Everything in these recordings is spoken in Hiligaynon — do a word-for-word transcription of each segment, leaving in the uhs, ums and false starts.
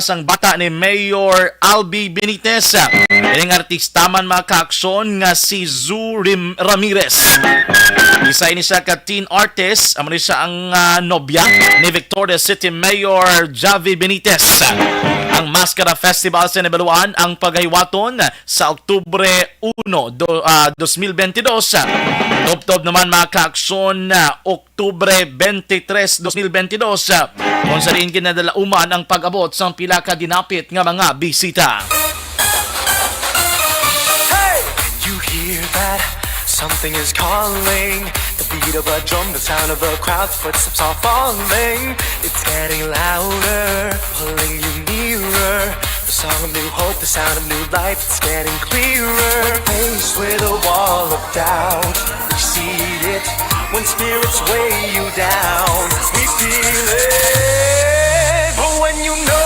sang bata ni Mayor Albi Benitez. Ining artista man, mga kaaksyon, nga si Zu Rim-, Ramirez. Isa ini siya ka teen artist. Amo ni siya ang, ah, nobya ni Victoria City Mayor Javi Benitez. Ang Maskara Festival sa Nibaluan ang pagahiwaton sa Oktubre uno, do, ah, dos mil bentidós. Tubtob naman, mga kaaksyon, ah, Oktubre twenty-three, dos mil bentidós, ah, kung sa diin ginadalauman ang pag-abot sang pila ka dinapit nga mga bisita. Hey! You hear that? Something is calling. The beat of a drum, the sound of a crowd, footsteps are falling. It's getting louder, pulling you nearer. The song of new hope, the sound of new life, it's getting clearer. When faced with a wall of doubt, we see it. When spirits weigh you down, we feel it. But when you know,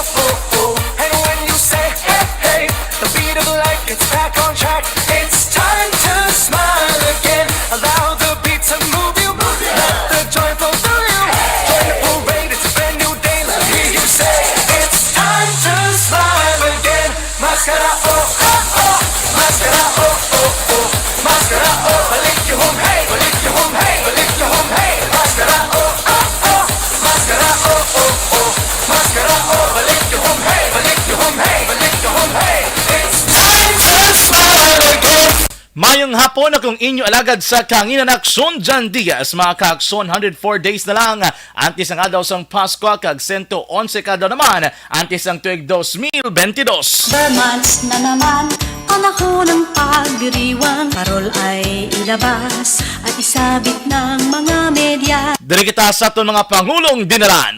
and when you say, hey, hey, the beat of life gets back on track. It's time to smile again. Allow the beat to move you. Let the joy flow through you. Join the parade, it's a brand new day. Let me hear you say, it's time to smile again. Maskara, oh, oh, oh. Maskara, oh, oh, oh. Maskara, oh, balik you home, hey. Balik you home, hey. Balik you home, hey. Maskara, oh, oh, oh. Maskara, oh, oh, oh. Maskara, oh, balik you home, hey. Balik you home, hey. Balik you home, hey. It's time to smile again. Mayong hapon, akong inyo alagad sa kanginanak, Son John Diaz, mga kaakson, hundred four days na lang antes ang adlaw sang Pasko, kag sento onse ka adlaw naman antes ang tuig dos mil bentidós. Ber months na naman, panahon ng pagdiriwang. Parol ay ilabas at isabit ng mga media. Diri kita sa aton mga pangulong dinalan.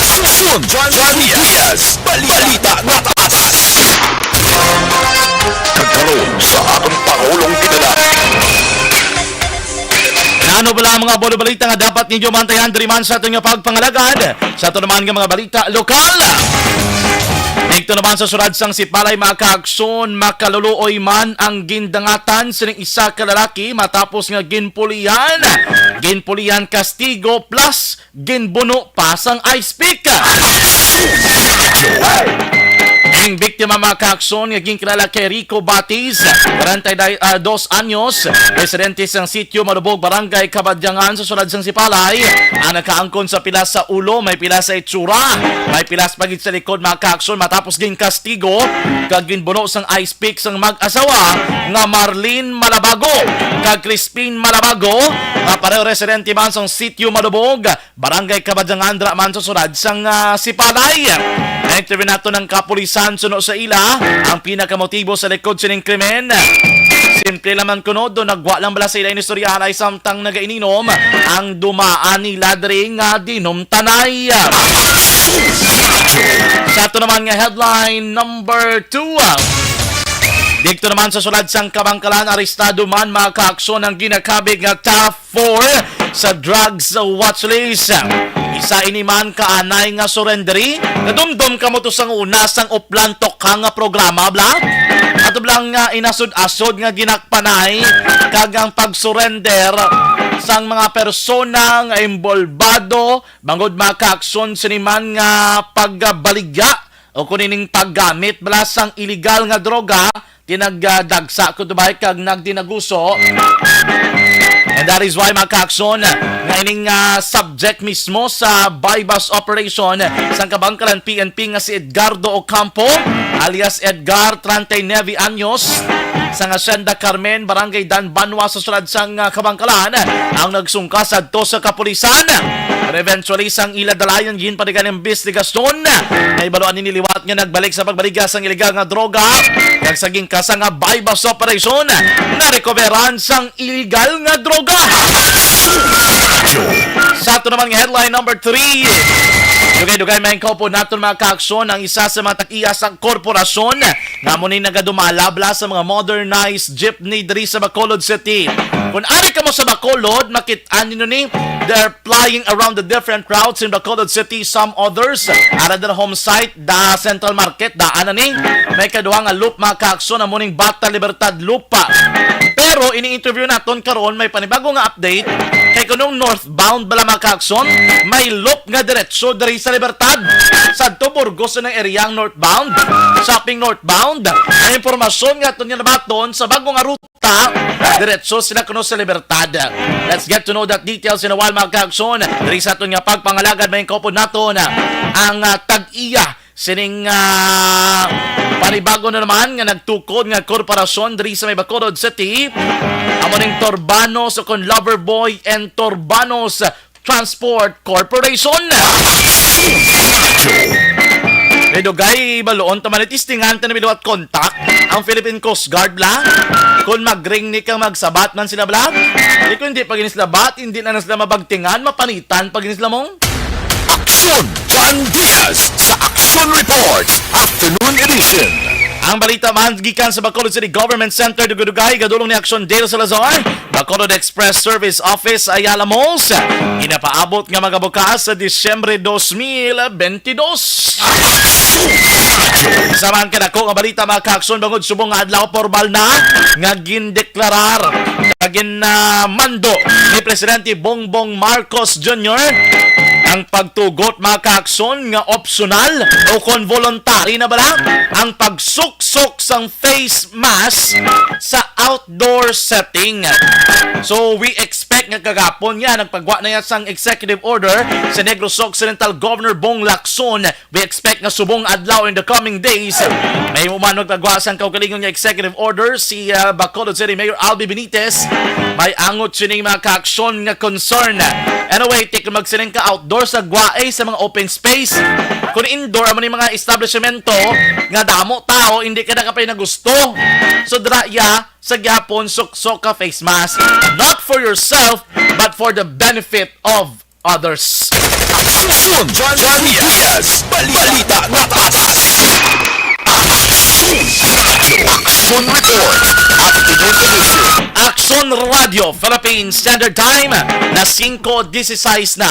Aksyon, John Diaz, balita nga taas. Kag karon sa aton pangulong dinalan. Ano bala ang mga bolo balita nga dapat ninyo mantayan diri man sa aton nga pagpangalagad? Sa aton naman nga mga balita lokal. Dito naman sa siyudad sang Sipalay, mga kaakson, makaluluoy man ang gindangatan sining isa ka lalaki matapos nga ginpulihan. Ginpulihan kastigo plus ginbuno pa sang ice pick. Ang biktima, mga kaakson, nga ginkilala kay Rico Batiz, kwarenta y dos anyos, residente sang sitio Malubog, Barangay Kabadyangan, sa siyudad sang Sipalay, ang nakaangkon sa pilas sa ulo, may pilas sa itsura, may pilas pa gid sa likod, mga kaakson, matapos ginkastigo kag ginbuno sang ice pick sang mag-asawa nga Marlene Malabago kag Crispin Malabago, nga pareho residente man sang sitio Malubog, Barangay Kabadyangan, dira man sa siyudad sang, ah, Sipalay. Na-interview naton ang kapulisan suno sa ila ang pinakamotibo sa likod sining krimen. Simple lang man kuno, do nagwa lang bala sa ila inistoryahan ay samtang nagaininom ang dumaan nila diri nga dinumtanay. Sa ato naman nga headline number two, dito naman sa siyudad sang Kabankalan, arestado man, mga kaakson, ang ginakabig nga top four sa drugs watch list. Isa ini man ka anay nga surrenderi. Nadumdom kamo to sang una sang uplan tokha nga programa, bala? Ato lang nga inasod-asod nga ginakpanay kag ang pag-surrender sang mga persona nga imbolbado bangod, mga kaakson, sini man nga pagbaligya o kung ining paggamit bala sang iligal nga droga, tinagdagsa ko tubay kag nagdinaguso. And that is why, mga kaakson, nga ining, ah, subject mismo sa buy-bust operation sang Kabankalan P N P nga si Edgardo Ocampo, alias Edgar, treinta y nueve anyos, sang Hacienda Carmen, Barangay Dan Banwa, sa siyudad sang, ah, Kabankalan, ang nagsungka sadto sa kapulisan. Pero eventually, sang ila dalayon, ginpatigan ang investigasyon. Nahibaluan ini liwat nga nagbalik sa pagbaligya sang iligal nga droga kag sa gingkasa nga buy-bust operation, narekoberan sang iligal nga droga. Sa ato naman nga headline number three, dugay-dugay may kaupod naton, mga kaakson, ang isa sa mga tag-iya sang korporasyon nga amo ni nagadumala bala sa mga modernized jeepney diri sa Bacolod City. Kung ari kamo sa Bacolod, makit-an ninyo ni, they're flying around the different routes in Bacolod City. Some others, ara dira home site, the Central Market, daan na ni. May kaduha nga loop, mga kaakson, amo ning Bata Libertad loop pa. Pero ini interview naton karon, may panibago nga update. Kay kunong northbound bala, mga kaakson, may loop nga diretso diri sa Libertad. Sa Burgos na area ang northbound. Shopping northbound. Ang impormasyon nga aton nga nabaton sa bag-o nga ruta, diretso sila kuno sa Libertad. Let's get to know that details in a while, mga kaakson. Diri sa aton nga pagpangalagad, may kaupod naton ang, ah, tag-iya sining, ah, panibago na naman nga nagtukod nga korporasyon diri sa may Bacolod City. Amo ning Turbanos o kon Loverboy and Turbanos Transport Corporation. May dugay, baluon ta man, testingan ta na may liwat kontak ang Philippine Coast Guard, bla. Kung mag-ring ni kang magsabat man sila, bla. Di, kung hindi pa gini sila bat, hindi na, na sila mabagtingan, mapanitan pa gini sila mong. Aksyon John Diaz sa Aksyon Report Afternoon Edition. Ang balita man gikan sa Bacolod City Government Center, dugay-dugay, gadulong ni Aksyon Dale Salazar, Bacolod Express Service Office, Ayala Malls, ginapaabot nga magabukas sa Disyembre dos mil bentidós. Sa man kadako nga balita, mga kaakson, bangod subong nga adlaw, pormal na nga gindeklarar kag ginamando ni Presidente Bongbong Marcos Junior ang pagtugot, mga kaakson, nga optional o kon voluntary na bala ang pagsuksok sang face mask sa outdoor setting. So, we expect nga kagapon nga nagpagwa na yan sang executive order si Negros Occidental Governor Bong Lacson. We expect nga subong adlaw, in the coming days, may mo man magpagwa sang kaugalingon nga executive order si, ah, Bacolod City Mayor Albi Benitez. May angot sining mga kaaksyon nga concern. Anyway, take magsining ka outdoor sa gwaay sa mga open space. Kung indoor, amo ni mga establishmento nga damo tao, hindi ka na kapay na gusto. So, dra ya, sa gyapon, suksok ka face mask. Not for yourself, but for the benefit of others. Aksyon John Diaz, balita na patas. Aksyon, Aksyon Report, Afternoon Edition. Aksyon Radio Philippine Standard Time, na singko disisais na.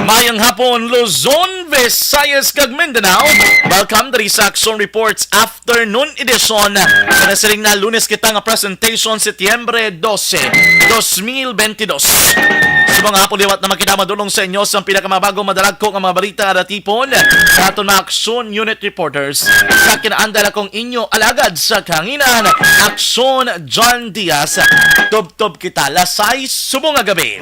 Mayang hapon, Luzon, Visayas, kag Mindanao. Welcome diri sa Aksyon Reports Afternoon Edition. Sa nasiling na Lunes kita nga presentation, Setyembre dose, dos mil bentidós. Sa mga hapon liwat na makita, madulong sa inyo sa pinakamabago, madalagko nga mga balita nga datipon sa aton mga Aksyon Unit Reporters. Sa kinaandal akong inyo alagad sa kahanginan, Aksyon John Diaz. Tubtob kita, lasay subong nga gabi.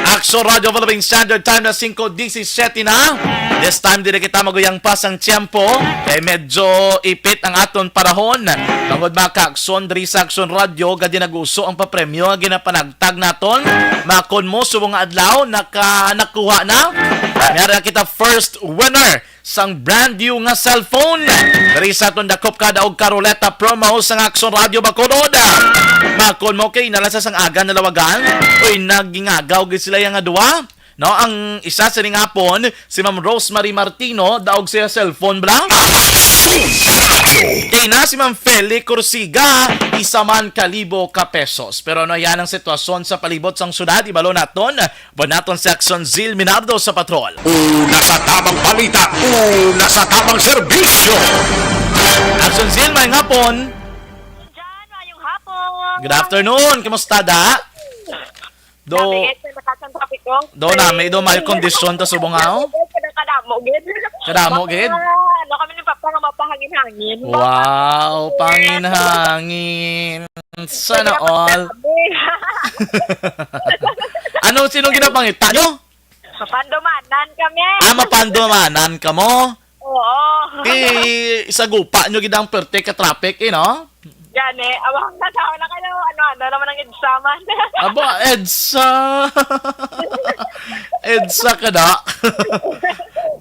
Aksyon Radio Philippine Standard Time na singko disisete na. This time, dili kita maguyang pa sang tiyempo. Kay medyo ipit ang aton panahon. Tungod, mga kaaksyon, diri sa Aksyon Radio, gadi nag-uso ang papremyo nga ginapanagtag naton. Makon mo, subong nga adlaw, naka, nakuha na. Meron kita first winner sang brand new nga cellphone. Diri sa aton dakop ka daog ka ruleta promo sang Aksyon Radio Bacolod. Makon mo kay nala sa sang aga nalawagan. Uy, nagingagaw gid sila yang nga duwa. No, ang isa sining hapon, si Ma'am Rosemary Martino, daog siya cellphone bala. Kay na si Ma'am Feli Corsiga, isa man ka libo ka pesos. Pero ano yan ang sitwasyon sa palibot sang syudad? Ibalo naton, buwan naton si Aksyon Zil Minardo sa patrol. Una sa tamang balita, una sa tamang serbisyo. Aksyon Zil, may hapon. John, mayong hapon. Good afternoon. Kumusta, da? Do, Grabe, guys, may mataas ang trapiko. Do nami, do may kondisyon ta subong, aw? Kadamo, gid. Kadamo, gid? Baka, ano kami ni Papa nga mapahangin-hangin. Wow, Baka, pangin-hangin. Sana all. Grabe. Ano, sino ginapangita nyo? Mapandumanan kami. Ah, mapandumanan ka mo? Oo. Di, sa gupa nyo gid ang perte ka traffic, eh, no? Gani, awang na tao na kayo. Ano, ano naman ang EDSA man? Aba, EDSA. EDSA ka na.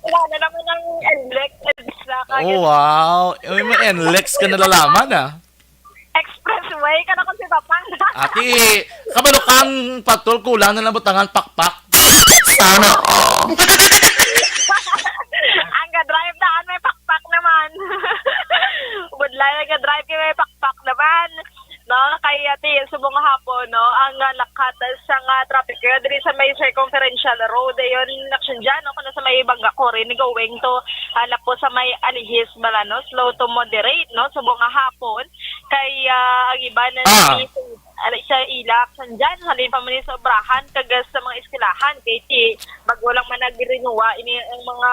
Wala na naman ang NLEX, EDSA ka. Oh, wow. Uy, may NLEX ka nalalaman, ah. Expressway ka na kung si Papa. Ati, kabalo kang patol, kulang na lang butangan pakpak. Sana all. Ang ga-drive daan, may pakpak naman. Budlay ang ga-drive, kay may pakpak naman. No, kay ati, subong nga hapon, no, ang, ah, lakat sa nga traffic kaya diri sa may Circumferential Road, ayun, action dyan, no, kuno sa may Bangga Corin, going to, ah, lapo sa may Alihis, Balanos, slow to moderate, no, subong nga hapon, kay, ah, ang iba na Ah. nag-, Ala sa ila, Action Jan, halin pa man sa obrahan kag sa mga eskwelahan, kay ti bago lang man nagrenuwa ini ang mga,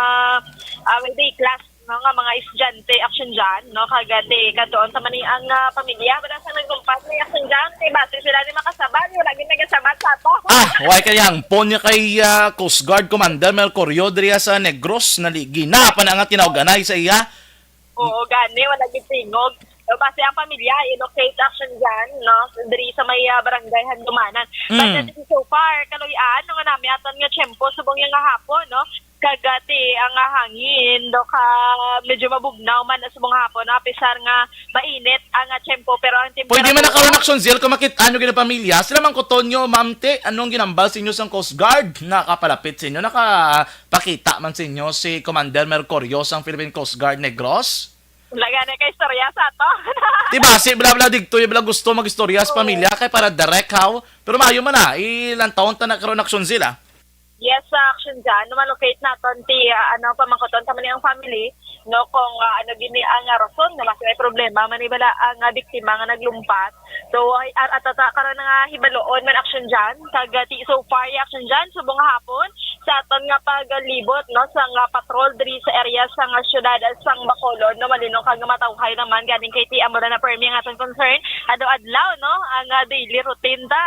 ah, may day class, no, nga mga estudyante, Action Jan, no, kag ti katuon sa man ni ang, ah, pamilya, wala sa naglumpas ni Action Jan, kay basi sila ni makasabad, wala gid nagasabat sa ato. Ah, why kaya ang phone niya kay, ah, Coast Guard Commander Mercurio diri sa Negros, naligi na pa na nga tinawganay sa iya? Oo, gani, wala gid tingog. So, base ang pamilya, i-locate, Action Jan, no? Diri sa may, ah, barangay Handumanan. Mm. But, uh, so far, kaluy-an, nga nami aton nga tiyempo, subong yang nga hapon, no? Kag, ah, ti, ang, ah, hangin, do ka, medyo mabugnaw man, subong hapon, no? Apisar nga mainit ang, ah, tiyempo, pero ang Pwede man temperatura nakaroon, Action Zil, kung makita nyo gina pamilya. Sila man ko, Tonyo, Ma'am Te, anong ginambal sa inyo sang Coast Guard? Nakapalapit sa inyo, nakapakita man sa inyo si Commander Mercurio sang Philippine Coast Guard Negros? Wala gani kay istorya sa ato. Di ba, si bla bla digto, yung bla gusto mag-istorya sa Oo. Pamilya, kay para direct, how? Pero maayo man na, ilang taon ta nagkaroon aksyon sila. Yes, sa action dyan, malocate naton ti, ah, ano, pamangkoton ta man ang family, no, kung, ah, ano gini ang, ah, rason, no, mas may problema, man bala ang, ah, biktima nga naglumpat. So, ay, at, at, at, karon nga hibaloon man action dyan, kag, ah, ti, so far, yung action dyan, subong nga hapon, sa aton nga paglibot, no, sa nga patrol diri sa area sa nga syudad sa Bacolod, no, malinong kag matawhay naman, ganing kay ti amo na permi ang aton concern, adlaw-adlaw, no, ang, ah, daily routine ta,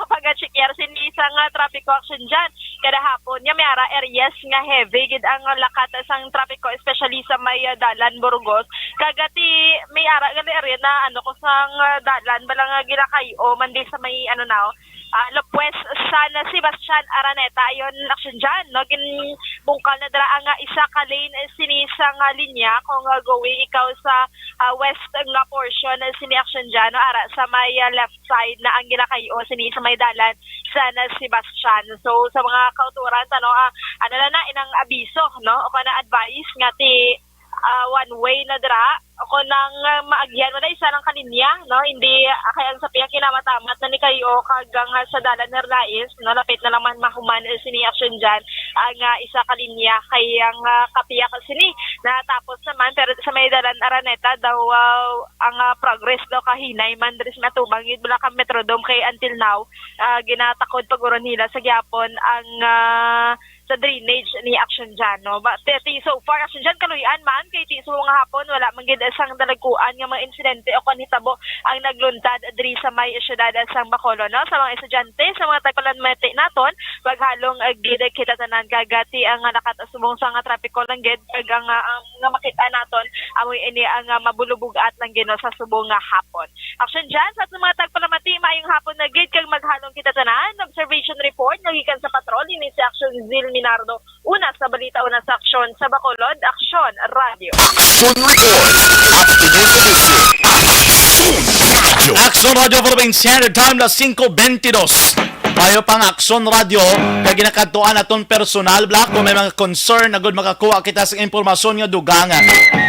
pag-check sini sa nga trapiko action dyan. Kada hapon nga may ara areas nga heavy gid ang lakat sang trapiko, especially sa may, ah, dalan Burgos. Kag ti may ara gali area na ano ko sang, ah, dalan bala nga ginakay-o man di sa may ano na, ah, Lopez San Sebastian Araneta. Ayon action dyan, no? Ginbungkal na dira ang, ah, isa ka lane, eh, sini sa nga linya kung, ah, going ikaw sa, ah, west nga portion, eh, sini action dyan, no? Ara sa may, ah, left side na ang ginakay-o sini sa may dalan San Sebastian. So, sa mga kauturan, tano, ah, ano na na, inang abiso, no? O kana advice nga ti, ah, one way na dira. O kung nang, ah, maagyan mo na isa lang kalinya, no? Hindi, ah, kaya ang sa piya kinamatamat na ni kayo kag ang, ah, sa dalan Hernais, no? Lapit na lang man mahuman, eh, sini action dyan. Ang, ah, isa kalinya kay ang, ah, kapiyak sini natapos naman, pero sa may dalan Araneta daw, ah, ang, ah, progress daw kahinay man diri sa atubang gid bala ka Metrodome kay until now, ah, ginatakod pa guro nila sa gihapon ang, ah, sa drainage ni Action Jan, no? Ba, ti, ti, so far, Action Jan, kaluy-an man, kay ti, so nga hapon, wala man gid sang dalagkuan nga mga insidente o kon hitabo ang nagluntad diri sa may syudad sang Bacolod, no? Sa mga estudyante, sa mga tagpalamati naton, maghalong, ah, gid kita tanan, kag ti ang, ah, nakata subong sa nga trapiko lang gid, kag ang, ah, ang nga makita naton, amo ini ang, ah, mabulubog-at lang gid, no, sa subong nga hapon. Action dyan sa ating mga tagpalamati, maayong hapon na gid kag maghalong kita tanan. Observation report nga gikan sa patrol, ini si Action Zil Minardo. Una sa balita, una sa aksyon sa Bacolod, Action Radio. Action Report. Afternoon Edition. Action Radio. Action Radio Philippine Standard Time, las singko bentidós. Payo pang Action Radio, kay ginakadtuan naton personal bala kung may mga concern, agud makakuha kita sa impormasyon nga dugang.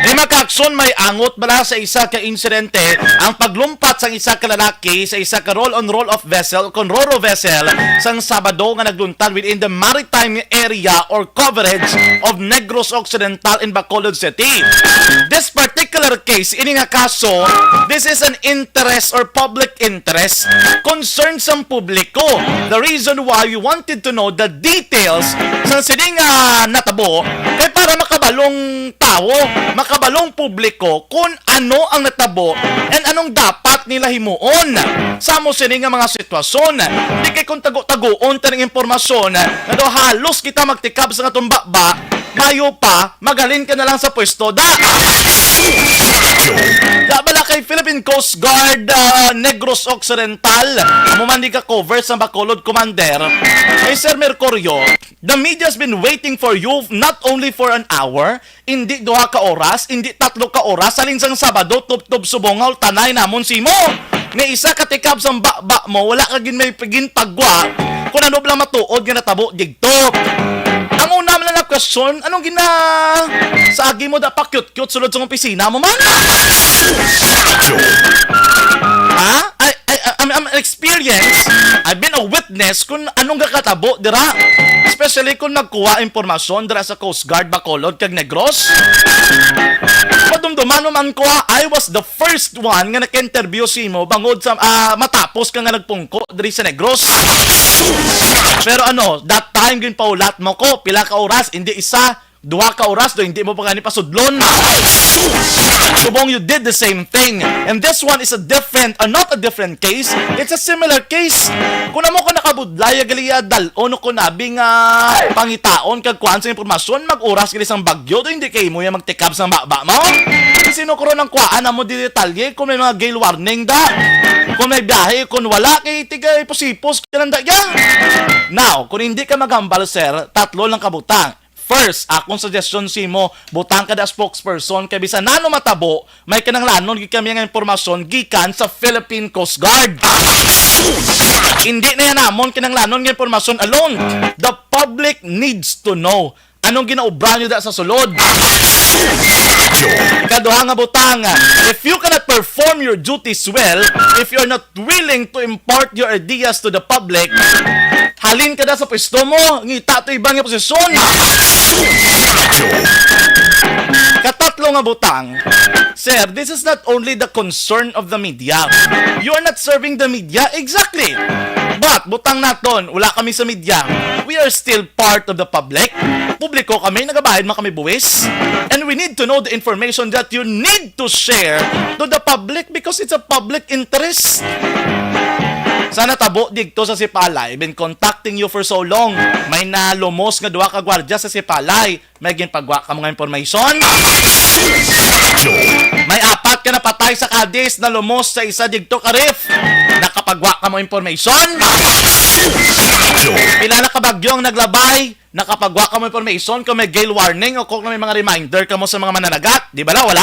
Di maka-action, may angot bala sa isa ka insidente ang paglumpat sang isa ka lalaki sa isa ka roll-on roll-off vessel, kon ro-ro vessel, sang Sabado nga nagluntad within the maritime area or coverage of Negros Occidental in Bacolod City. This particular case, ini nga kaso, this is an interest or public interest, concern sang publiko. The reason why we wanted to know the details sa sini nga natabo kay para makabalong tawo, makabalong publiko kung ano ang natabo and anong dapat nila himuon sa amo sini nga mga sitwasyon. Di kay kung tago-tagoon ta ning impormasyon nga daw halos kita magtikab sa atong baba, mayo pa, maghalin ka na lang sa pwesto, da. Da bala kay Philippine Coast Guard, ah, Negros Occidental, amo man di ka cover sa Bacolod, Commander, kay Sir Mercurio, the media's been waiting for you not only for an hour, hindi duha ka oras, hindi tatlo ka oras, halin sang Sabado, tubtob subong nga ultanay namon simo. Nga isa ka tikab sang baba mo, wala ka gin may ginpagwa kung ano bala matuod nga natabo digto. Ang una man na question, anong gina sa agi mo da pa cute-cute sulod sa opisina mo man? Ha? I, I, I'm, I'm experienced. I've been a witness kung anong gakatabo dira. Especially kung nagkuha impormasyon dira sa Coast Guard Bacolod kag Negros. Madumduman mo man ko, ah, I was the first one nga naka-interview sa imo bangod sa, ah, matapos ka nga nagpungko diri sa Negros. Pero ano, that time ginpaulat mo ko, pila ka oras, hindi isa, duha ka oras, do hindi mo pa gani pasudlon. Subong you did the same thing. And this one is a different, uh, not a different case, it's a similar case. Kung amo ka nakabudlay, gali ya, dal-on ko nabi nga pangitaon kag kuan sa impormasyon, mag-oras gali sang bagyo, do hindi kay mo ya magtikab sa baba mo. Sino ko ron ang kuhaan amo di detalye kung may mga gale warning da? Kung may biyahe, kung wala, kay tiga ipos-ipos ka lang da ya. Now, kung hindi ka maghambal, sir, tatlo lang ka butang. First, akong suggestion sa imo, butang ka da spokesperson kay bisan nano matabo, may kinahanglanon gid kami nga impormasyon gikan sa Philippine Coast Guard. Hindi na yan namon kinahanglanon nga impormasyon alone. The public needs to know anong ginaobra nyo da sa sulod. Kaduha nga butang, if you cannot perform your duties well, if you're not willing to impart your ideas to the public, halin ka da sa pwesto mo, ngita to iban nga posisyon. Katatlo nga butang, sir, this is not only the concern of the media. You are not serving the media, exactly. But butang naton, wala kami sa media. We are still part of the public. Publiko kami, nagabayad man kami buwis. And we need to know the information that you need to share to the public because it's a public interest. Sa natabo digto sa Sipalay, been contacting you for so long. May nalumos nga duha ka gwardya sa Sipalay. May ginpagwa ka mga information? May apat ka napatay sa Cadiz, nalumos sa isa digto ka reef. Nakapagwa ka mo information? Pila na ka bagyo ang naglabay? Nakapagwa ka mo information kung may gale warning o kung may mga reminder ka mo sa mga mananagat? Di ba na? Wala?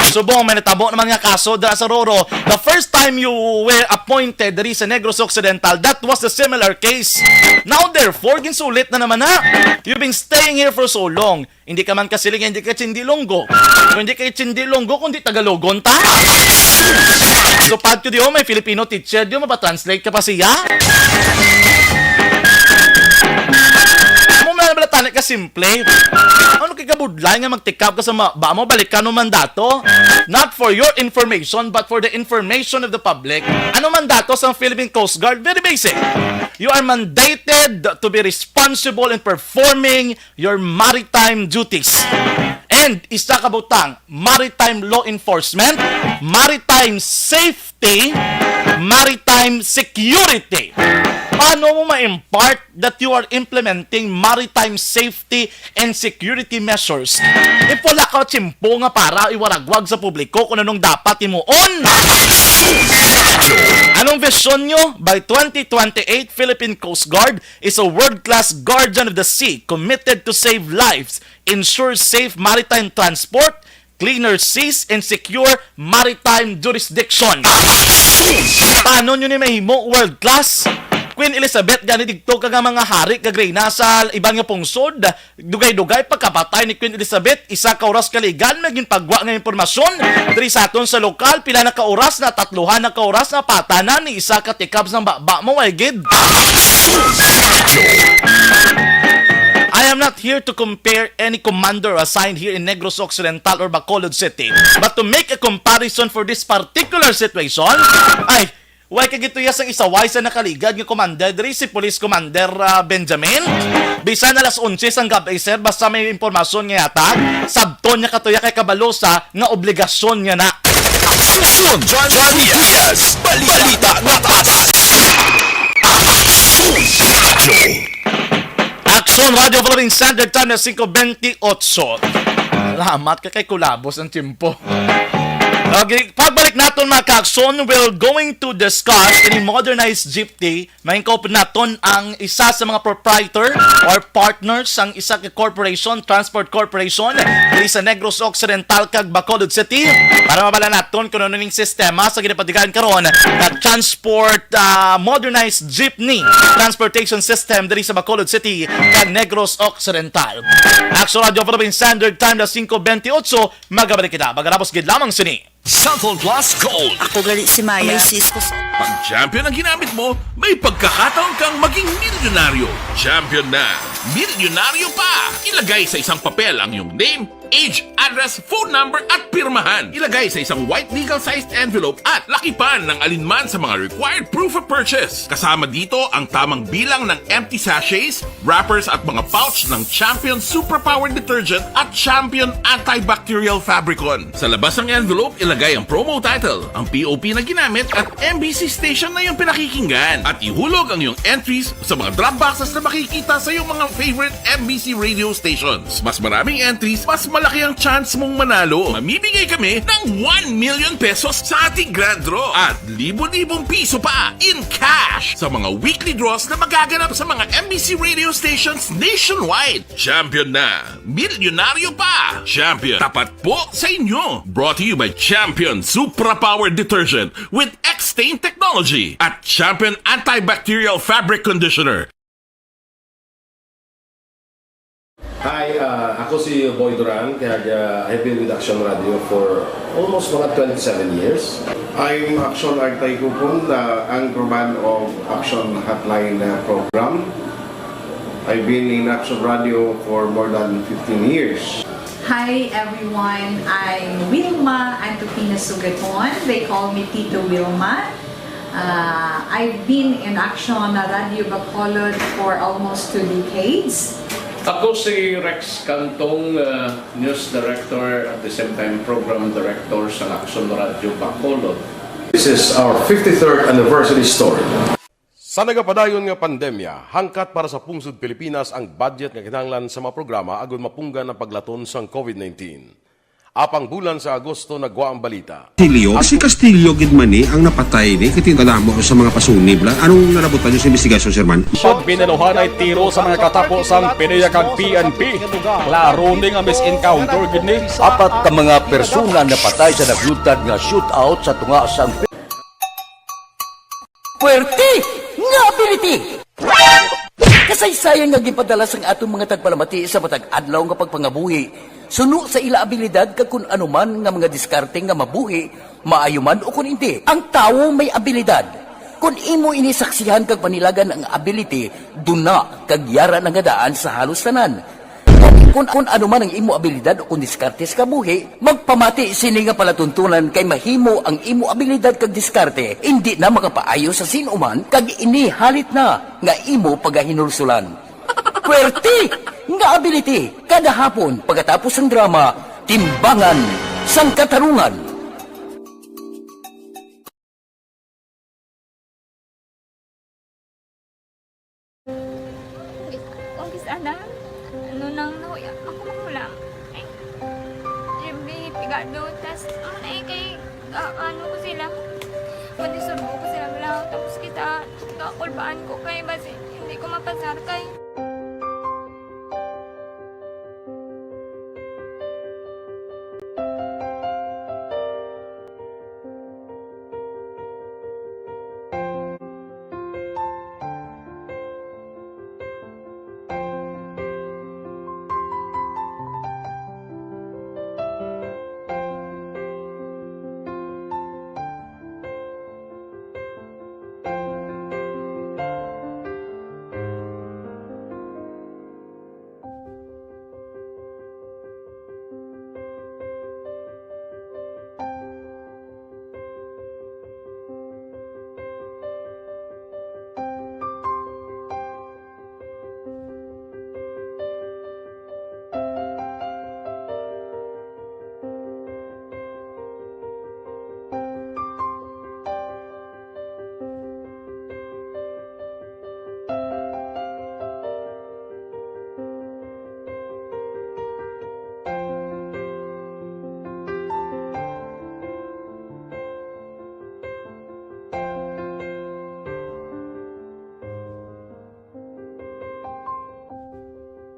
Subong may natabo naman nga kaso dira sa Roro. The first time you were appointed diri sa Negros Occidental, that was the similar case. Now, therefore, ginsulit na naman na. You've been staying here for so long. Hindi ka man kasiling, hindi ka Chindilonggo. Kung hindi ka Chindilonggo, kundi Tagalogon ta. So, pad ko di, oh, may Filipino teacher, di, oh, mapa-translate ka pa siya. Amo man bala tani ka simple. Ano kay kabudlay nga magtikab ka sa ma-, ba mo balikan mo mandato? Not for your information, but for the information of the public. Ano mandato sa Philippine Coast Guard? Very basic. You are mandated to be responsible in performing your maritime duties. And isa ka butang, maritime law enforcement, maritime safety, maritime security. Paano mo ma-impart that you are implementing maritime safety and security measures if wala ka tiyempo nga para iwaragwag sa publiko kung anong dapat himuon? Anong vision nyo? By twenty twenty-eight, Philippine Coast Guard is a world-class guardian of the sea committed to save lives, ensure safe maritime transport, cleaner seas, and secure maritime jurisdiction. Paano nyo ni mahimo world-class? Queen Elizabeth, gani digto ka nga mga hari kag reyna sa iban nga pungsod, dugay-dugay pagkapatay ni Queen Elizabeth, isa ka oras kaligan may ginpagwa nga impormasyon diri sa aton sa lokal, pila na ka oras na, tatluhan na ka oras na, pata na ni isa ka tikab sang baba mo, ay gid. I am not here to compare any commander assigned here in Negros Occidental or Bacolod City, but to make a comparison for this particular situation, ay, Way ka gituya sang isaway sa nakaligad nga commander diri, si Police Commander, ah, Benjamin. Bisan alas onse sang gab-i, sir, basta may impormasyon nga yata, sabton niya katuya kay kabalo sa nga obligasyon niya na. Aksyon, Johnny Diaz. Balita na tatas. Aksyon, Radyo Philippine Standard Time na singko bentiocho. Salamat ka kay kulabos ang tiyempo. Okay, pagbalik naton, mga ka-aksyon, we're going to discuss ini modernized jeepney. Mahingkop naton ang isa sa mga proprietor or partner sang isa ka corporation, transport corporation, diri sa Negros Occidental kag Bacolod City para mabala naton kung ano ning sistema sa ginapatigayon karon nga transport, ah, modernized jeepney transportation system diri sa Bacolod City kag Negros Occidental. Aksyon Radyo Philippine Standard Time na singko bentiocho, magabalik kita. Magarapos gid lamang sini. Cellphone Plus Gold. Ako gali si Maya. May sis ko sa Pag champion ang ginamit mo, may pagkakataon kang maging milyonaryo. Champion na, milyonaryo pa! Ilagay sa isang papel ang iyong name, Age, address, phone number at pirmahan. Ilagay sa isang white legal-sized envelope at lakipan ng alinman sa mga required proof of purchase. Kasama dito ang tamang bilang ng empty sachets, wrappers at mga pouch ng Champion Superpower Detergent at Champion Antibacterial Fabricon. Sa labas ng envelope, ilagay ang promo title, ang P O P na ginamit at M B C station na iyong pinakikinggan. At ihulog ang iyong entries sa mga drop boxes na makikita sa iyong mga favorite M B C radio stations. Mas maraming entries, mas malaki ang chance mong manalo. Mamimigay kami ng one million pesos sa ating grand draw at libo-libong piso pa in cash sa mga weekly draws na magaganap sa mga M B C radio stations nationwide. Champion na! Milyonaryo pa! Champion, tapat po sa inyo! Brought to you by Champion Supra Power Detergent with X-Stain Technology at Champion Antibacterial Fabric Conditioner. Hi, ah, ako si Boy Duran, kaya, ah, I've been with Action Radio for almost mga twenty-seven years. I'm Action Artay Kupon, the anchorman of Action Hotline, ah, program. I've been in Action Radio for more than fifteen years. Hi everyone, I'm Wilma Antupina Sugaton. They call me Tito Wilma. Uh, I've been in Action Radio Bacolod for almost two decades. Ako si Rex Cantong, uh, News Director at the same time Program Director sa Action Radio Bacolod. This is our fifty-third anniversary story. Sa nagapadayon nga pandemya, hangkat para sa pungsod Pilipinas ang budget nga kinahanglan sa mga programa agud mapunggan ang paglaton sang COVID nineteen. Apang bulan sa Agosto nagwa ang balita. Castillo, si Castillo gid man ni ang napatay ni, kay kadamo sa mga pasunib la. Anong nalabutan niyo sa investigasyon, Sir Man? Pag binaluhanay tiro sa mga katapo sang PDEA kag P N P, klaro ni nga mis-encounter gid ni. Apat ka mga persona napatay sa nagluntad nga shootout sa tunga sang Puwerte nga ability! Kasaysayan nga ginpadala sang aton mga tagpalamati sa matag adlaw nga pagpangabuhi, suno sa ila abilidad kag kun ano man nga mga diskarte nga mabuhi, maayo man o kun indi. Ang tawo may abilidad. Kun imo ini saksihan kag panilagan ang ability, duna kag yara na nga daan sa halos tanan. Kun, kun ano man ang imo abilidad o kun diskarte sa kabuhi, magpamati sini nga palatuntunan kay mahimo ang imo abilidad kag diskarte indi na makapaayo sa sin-o man kag ini halit na nga imo pagahinulsulan. Puwerte nga ability kada hapon pagkatapos sang drama, Timbangan sang Katarungan. Ang kis-, ang kis-, ana, ano nang nahuya, ako mahulam. Ay, Jimmy, pigado, tas, ano na eh, kay, ah, ano ko sila, madisurbo ko sila, wala, tapos kita, kakulbaan ko, kay basi, hindi ko mapasar, kay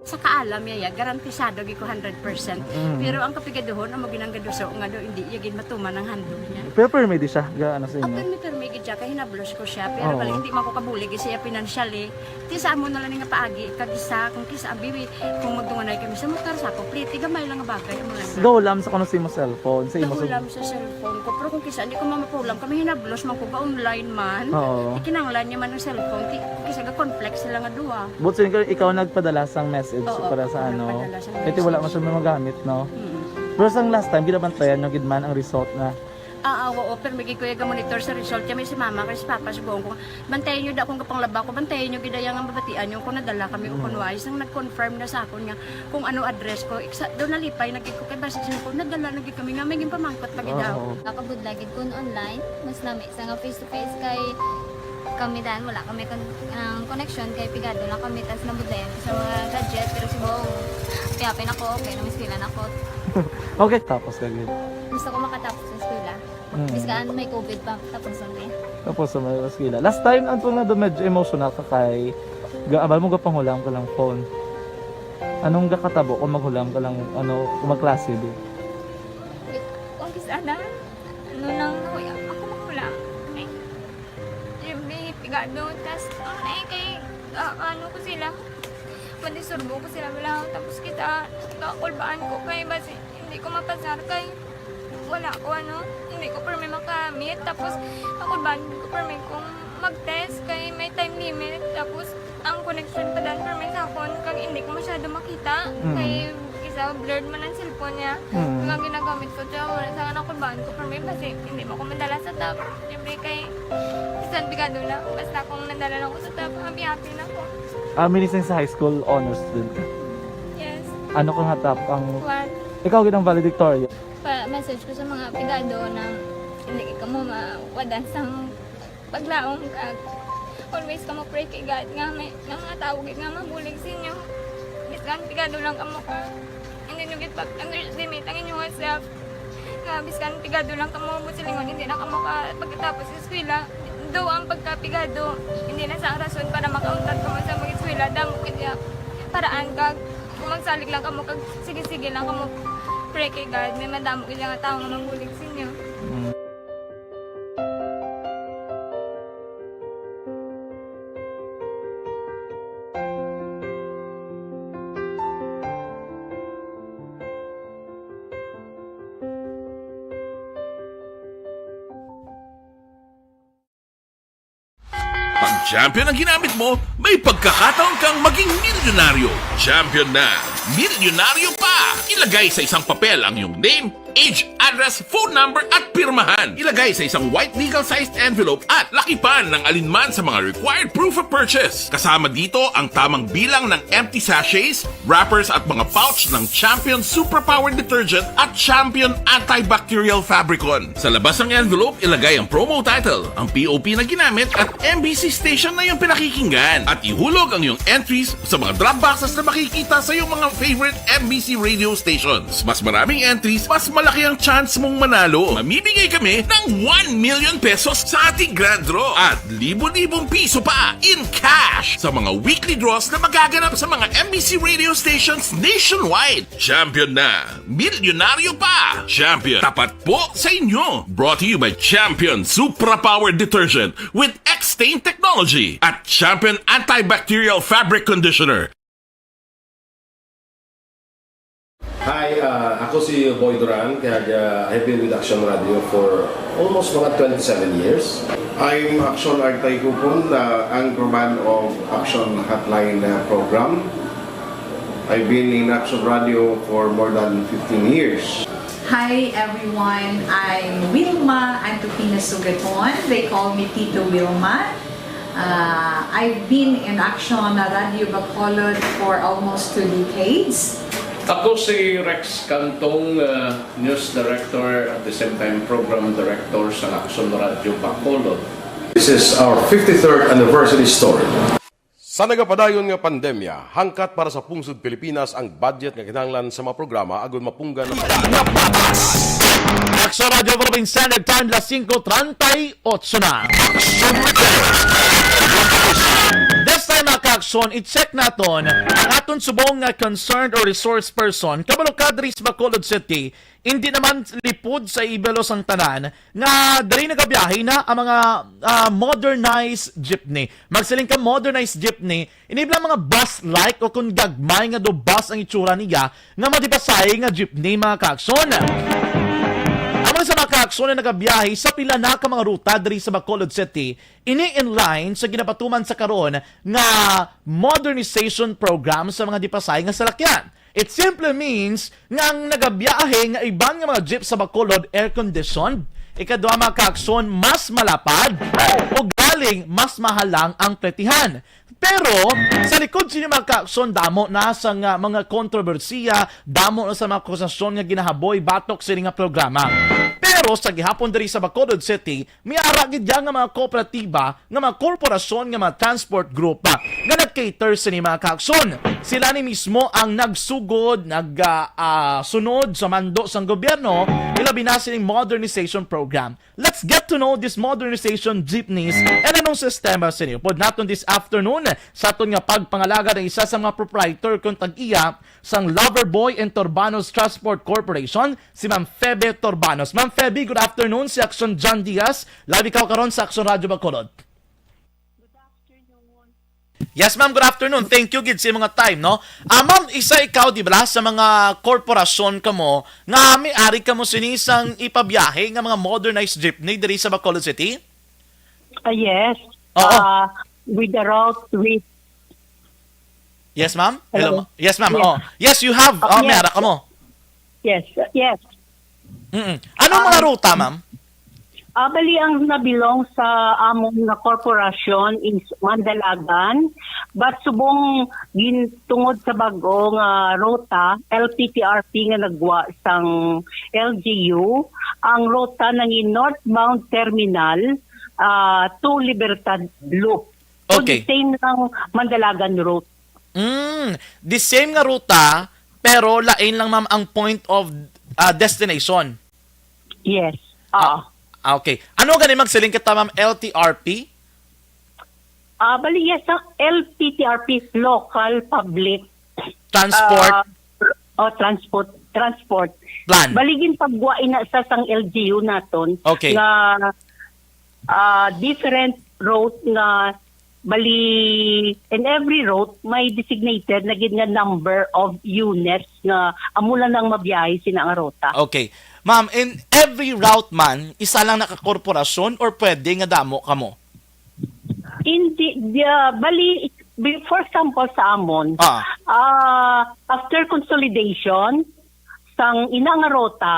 Sa kaalam niya, ya, garantisado gid ko hundred percent. Mm. Pero ang kapigaduhon, amo ginang gaduso nga do, hindi iya gid matuman ang handog niya. Pero permi di siya, ga, ano sa inyo? Ah, permi, permi gid siya, kay hinablos ko siya. Pero Oo. bali, hindi man ko kabulig siya financially. Ti sa amo na lang nga paagi, kag isa, kung kisa, abi, kung magdunganay kami sa motor, sa ako, pliti, gamay lang nga bagay, amo lang na. Gahulam sa kuno sa imo cellphone, sa imo sa Gahulam sa cellphone ko, pero kung kisa, hindi ko mamapulam, kami hinablos man ko, ga-online man. Oo. Ikinanglan niya man ang cellphone, ti, kung kisa, ga-conflict sila nga duha. But so, ikaw, ikaw nagpadala sang message So, Oo, para sa ano, nagpadala siya ng kay ti wala man message. Siya magamit, no? Mm. Pero sang last time, ginabantayan nyo gid man ang result na. Ah, ah, oo, pero may gikuya ga monitor sa result kami si mama kay si papa subong ko. Bantayan nyo da kung kapanglaba ko, bantayan nyo gid ang mabatian nyo kung nadala kami o kung Mm. wala. Isang nag-confirm na sa akon nga kung ano address ko. Iksa, daw nalipay na gid ko kay basi siya ko, nadala na gid kami nga may ginpamangkot pa gid daw. Oo. Nakabudlay gid kun online, mas lami sa nga face to face kay kami dan wala kami kon-, ang connection kay pigado lang kami tas nabudlayan ko sa mga gadget pero subong. Kaya pin ako, okay, namiswilan ako. Okay, tapos ka gid. Gusto ko makatapos sa eskwela. Mm. Biskan may covid pa, tapos na eh. Tapos sa mga eskwela. Last time, ang tunga na medyo emotional ka kay gaabal mo gapanghulamo ka lang phone. Anong gakatabo kung maghulamo ka lang, ano, kung magklase, di? Wait, kung kis-, ana, ano nang nahuya, ako maghulamo. Ay, siyempre, pigado, tas, ano na eh, kay, ah, ano ko sila, madisturbo ko sila, wala, tapos kita, kakulbaan ko, kay basi, hindi ko mapasar, kay, wala ko, ano, hindi ko permi makamit. Tapos, ako ba, hindi ko permi kung mag-test kay may time limit. Tapos, ang connection pa dan permi sa akon, kag hindi ko masyado makita. Mm. Kay, isa, blurred man ang cellphone niya. Mm. Kaya ginagamit ko siya, wala sa akin ako ba, ko permi, kasi hindi mo ko madala sa top. Siyempre, kay, bisan pigado lang, basta kung nadala lang ko sa top, happy-happy na ko. Ah, minising sa high school, honor student ka? Yes. Ano ka nga top ang What? Ikaw gid ang valedictorian. Pa-message ko sa mga pigado na hindi ka mo mawadan sang paglaom, kag always ka mo pray kay God nga may, nga mga tawo gid nga mabulig sa inyo. Bisan pigado lang kamo ka, hindi nyo gid pag-underestimate ang inyong self. Nga biskan pigado lang kamo, buot silingon, hindi na kamo ka pagkatapos sa eskwela. Daw ang pagkapigado, hindi na sa rason para makauntat kamo sa mag-eskwela. Damo gid ya paraan kag kung magsalig lang kamo kag sige-sige lang kamo pray kay God, may madamo gid nga tawo nga mabulig sa inyo. Mm. Pag champion ang ginamit mo, may pagkakataon kang maging milyonaryo. Champion na, milyonaryo pa! Ilagay sa isang papel ang iyong name, age, address, phone number, at pirmahan. Ilagay sa isang white legal-sized envelope at lakipan ng alinman sa mga required proof of purchase. Kasama dito ang tamang bilang ng empty sachets, wrappers at mga pouch ng Champion Superpower Detergent at Champion Antibacterial Fabricon. Sa labas ng envelope, ilagay ang promo title, ang P O P na ginamit at M B C station na iyong pinakikinggan. At ihulog ang iyong entries sa mga drop boxes na makikita sa iyong mga favorite M B C radio stations. Mas maraming entries, mas malaki ang chance mong manalo. Mamimigay kami ng one million pesos sa ating grand draw at libo-libong piso pa in cash sa mga weekly draws na magaganap sa mga M B C radio stations nationwide. Champion na! Milyonaryo pa! Champion, tapat po sa inyo! Brought to you by Champion Supra Power Detergent with X-Stain Technology at Champion Antibacterial Fabric Conditioner. Hi, ah, ako si Boy Duran, kag, ah, I've been with Action Radio for almost mga twenty-seven years. I'm Action Artay Kupon, the anchorman of Action Hotline, uh, program. I've been in Action Radio for more than fifteen years. Hi everyone, I'm Wilma Antupina Sugaton. They call me Tito Wilma. Uh, I've been in Action Radio Bacolod for almost two decades. Ako si Rex Cantong, uh, News Director, at the same time Program Director sa Action Radio Bacolod. This is our fifty-third anniversary story. Sa nagapadayon nga pandemya, hangkat para sa pungsod Pilipinas ang budget nga kinahanglan sa mga programa agud mapunggan ang Action Radio Philippine Standard Time, las singko treinta y ocho na. This time, mga ka-aksyon, i-check naton ang aton subong nga concerned or resource person, kabalo ka diri sa Bacolod City, hindi naman lipod sa ibalo sang tanan nga diri nagabiyahe na ang mga, ah, modernized jeepney. Magsiling ka modernized jeepney, ini bala mga bus-like o kung gagmay nga do bus ang itsura niya nga madipasahe nga jeepney, mga ka-aksyon. Amo sa mga kaakson, na nagabiyahe sa pila na ka mga ruta diri sa Bacolod City, ini in line sa ginapatuman sa karon nga modernization program sa mga dipasay nga salakyan. It simply means nga ang nagabiyahe nga iban nga mga jeep sa Bacolod air-conditioned, ikaduha, mga kaakson, mas malapad, o galing mas mahal lang ang pletihan. Pero sa likod sini, mga kaakson, damo na sa nga mga kontrobersiya, damo na sa mga akusasyon nga ginahaboy batok sini nga programa. Pero sa gihapon diri sa Bacolod City, may ara gid ya nga mga kooperatiba, nga mga korporasyon, nga mga transport group, ah, nga nag-cater sini, mga kaakson. Sila ni mismo ang nagsugod, nag, ah, ah, sunod sa mando sang gobyerno, ilabi na sining modernization program. Let's get to know this modernization jeepneys and anong sistema sini. Upod naton this afternoon sa aton nga pagpangalagad ang isa sa mga proprietor kon tag-iya sang Loverboy and Torbanos Transport Corporation, si Ma'am Febe Torbanos. Ma'am Febe, good afternoon. Si Action John Diaz, live ikaw karon sa Action Radio Bacolod. Yes, ma'am. Good afternoon. Thank you gid sa imong time, no? Ah, ma'am, isa ikaw, di ba, sa mga korporasyon kamo nga may ari kamo sini sang ipabiyahe nga mga modernized jeepney diri sa Bacolod City? Ah, yes. Oo. Ah, with the route, with Yes, ma'am. Hello, Hello. ma-, yes, ma'am. Yes. Oh, yes, you have. Oh, Oh, may yes. ara kamo. Yes, yes. Mm-mm. Anong mga Um, ruta, ma'am? Ah, bali, ang nabilong sa amon nga korporasyon is Mandalagan, but subong gin-, tungod sa bag-o nga ruta, L P T R P nga nagwa sang L G U, ang ruta nangin northbound terminal, ah, to Libertad Loop. So, Okay. the same lang Mandalagan route. Mm, the same nga ruta, pero lain lang, ma'am, ang point of, ah, destination. Yes. Ah, Oo. ah, okay. Ano gani magsiling kita, ma'am, L T R P? Ah, bali, yes, ang L P T R P is local public Transport. Ah, o, transport, transport. Plan. Bali, ginpagwa ina sa sang L G U naton Okay. nga, ah, different route nga, bali, in every route may designated na gid nga number of units nga amo lang ang mabiyahe sina nga ruta. Okay. Ma'am, in every route man, isa lang na ka korporasyon or pwede nga damo kamo? Hindi, di, ah, bali, bi-, for example, sa amon, Ah. ah, after consolidation, sang ina nga ruta,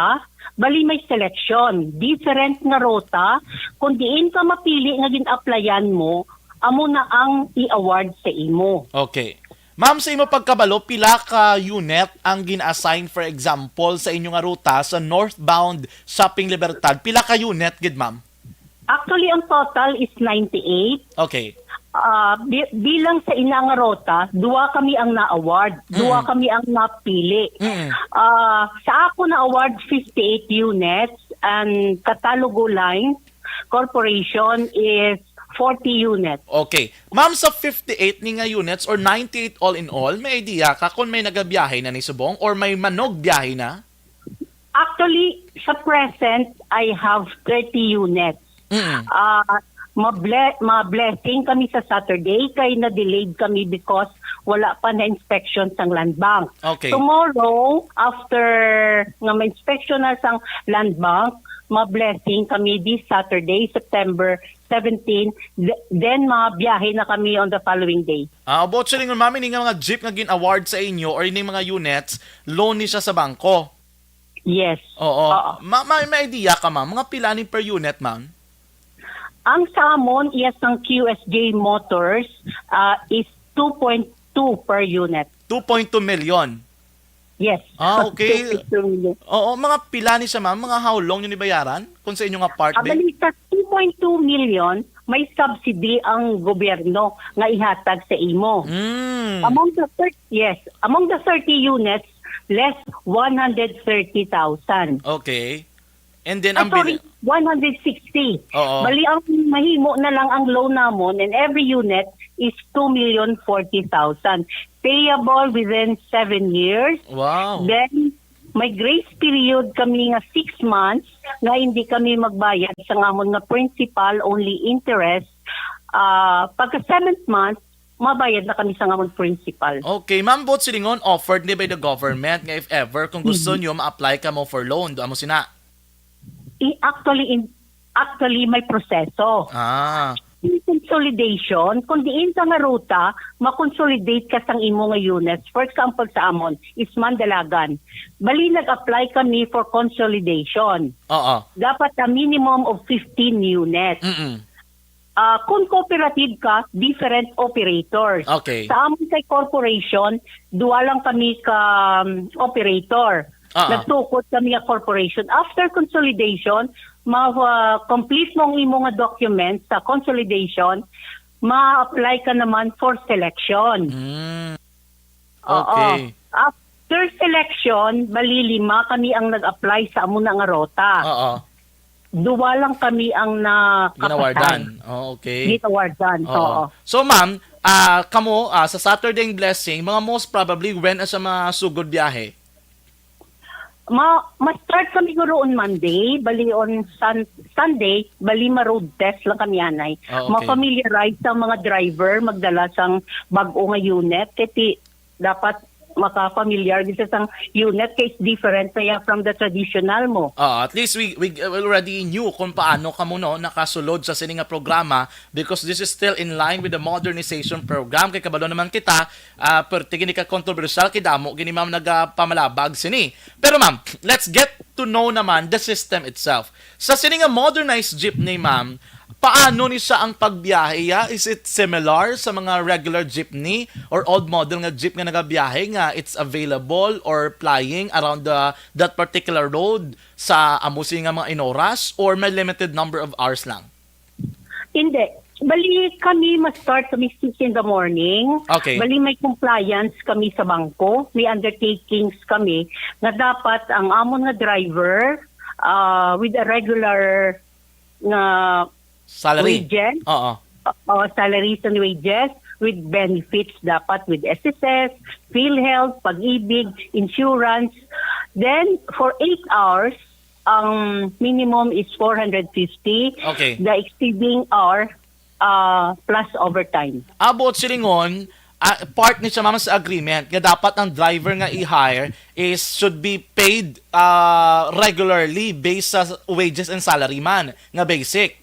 bali may selection, different nga ruta, kung diin ka mapili nga gin-applyan mo, amo na ang i-award sa imo. Okay. Ma'am, sa imo pagkabalo, pila ka unit ang gin-assign, for example, sa inyo nga ruta sa northbound Shopping Libertad? Pila ka unit gid, ma'am? Actually, ang total is ninety-eight. Okay. Ah, bi-, bilang sa ina nga ruta, duha kami ang na-award, duha Mm. kami ang napili. Mm. Ah, sa ako na-award fifty-eight units, and Catalogo Lines Corporation is forty units. Okay. Ma'am, sa fifty-eight ni nga units or ninety-eight all in all, may idea ka kung may nagabiyahe na ni subong or may manugbiyahe na? Actually, sa present, I have thirty units. Mm. Ah, mable-, ma-blessing kami sa Saturday kay na-delayed kami because wala pa na inspection sang Land Bank. Okay. Tomorrow, after nga ma-inspection na sang Land Bank, ma-blessing kami this Saturday, September seventeen, th-, then mabiyahe na kami on the following day. Ah, about sa lingon, ma'am, ini nga mga jeep nga gin-award sa inyo or ini mga units, loan ni siya sa bangko? Yes. Oo. Oo. Ma-, may, may idea ka, ma'am? Mga pila ni per unit, ma'am? Ang sa amon, yes, ang Q S J Motors, ah, is two point two per unit. Two point two million? Yes. Ah, okay. Two point two million. Oo, mga pila ni siya, ma'am? Mga how long yun ibayaran? Kung sa inyo nga part, Ah, bali, sa two point two million, may subsidy ang gobyerno nga ihatag sa imo. Mm. Among the thir-, yes, among the thirty units, less one hundred thirty thousand. Okay. And then, Ay, ang sorry, bin- one hundred sixty. Oo. Bali, ang mahimo na lang ang loan namon in every unit is two million forty thousand. Payable within seven years. Wow. Then, may grace period kami nga six months nga hindi kami magbayad sa amon nga principal, only interest. Ah, pagka seventh month, mabayad na kami sa amon principal. Okay, ma'am, buot silingon, offered ni by the government nga if ever, kung gusto Mhm. nyo, ma-apply ka mo for loan, do amo sina? I- actually, in, actually may proseso. Ah. In consolidation, kung diin ka nga ruta, ma-consolidate ka sang imo nga units. For example, sa amon, Isman Dalagan. Bali, nag-apply kami for consolidation. Oo. Dapat a minimum of fifteen units. Mm-mm. Ah, kung cooperative ka, different operators. Okay. Sa amon kay corporation, duwa lang kami ka um, operator. Ah, ah. Nagtukod kami nga corporation. After consolidation, ma-complete mo ang imo nga documents sa consolidation, ma-apply ka naman for selection. Mm. Oo. Okay. After selection, bali lima kami ang nag-apply sa amo na nga rota. Oo. Duwa lang kami ang na Ginawardan. Oh, okay. Ginawardan. Oo. So ma'am, ah kamo ah, sa Saturday Blessing, mga most probably when sa mga sugod biyahe? Ma ma-start kami guro on Monday, bali on Sun- Sunday, bali ma-road test lang kami anay. Ah, okay. Ma-familiarize ang mga driver magdala sang bag-o nga unit kay ti dapat maka-familiar gid sa sang unit kay it's different na yan from the traditional mo. Ah, at least we we already knew kung paano kamo no nakasulod sa sini nga programa because this is still in line with the modernization program kay kabalo naman kita ah, pero tigini ka kontrobersyal kay damo gini ma'am nagapamalabag sini. Pero ma'am, let's get to know naman the system itself. Sa sini nga modernized jeepney ma'am, paano ni siya ang pagbiyahe ya? Is it similar sa mga regular jeepney or old model nga jeep nga nagabiyahe nga it's available or plying around the that particular road sa amo sini nga mga inoras or may limited number of hours lang? Hindi. Bali kami ma-start kami six in the morning. Okay. Bali may compliance kami sa bangko, may undertakings kami na dapat ang amon nga driver ah, with a regular nga Salary? Wages? Oo. O salaries and wages with benefits dapat with S S S, PhilHealth, Pag-ibig, insurance. Then for eight hours, ang minimum is four hundred fifty. Okay. The exceeding hour uh, plus overtime. Abot silingon, ah, part ni siya ma'am sa agreement nga dapat ang driver nga i-hire is should be paid ah, regularly based sa wages and salary man nga basic.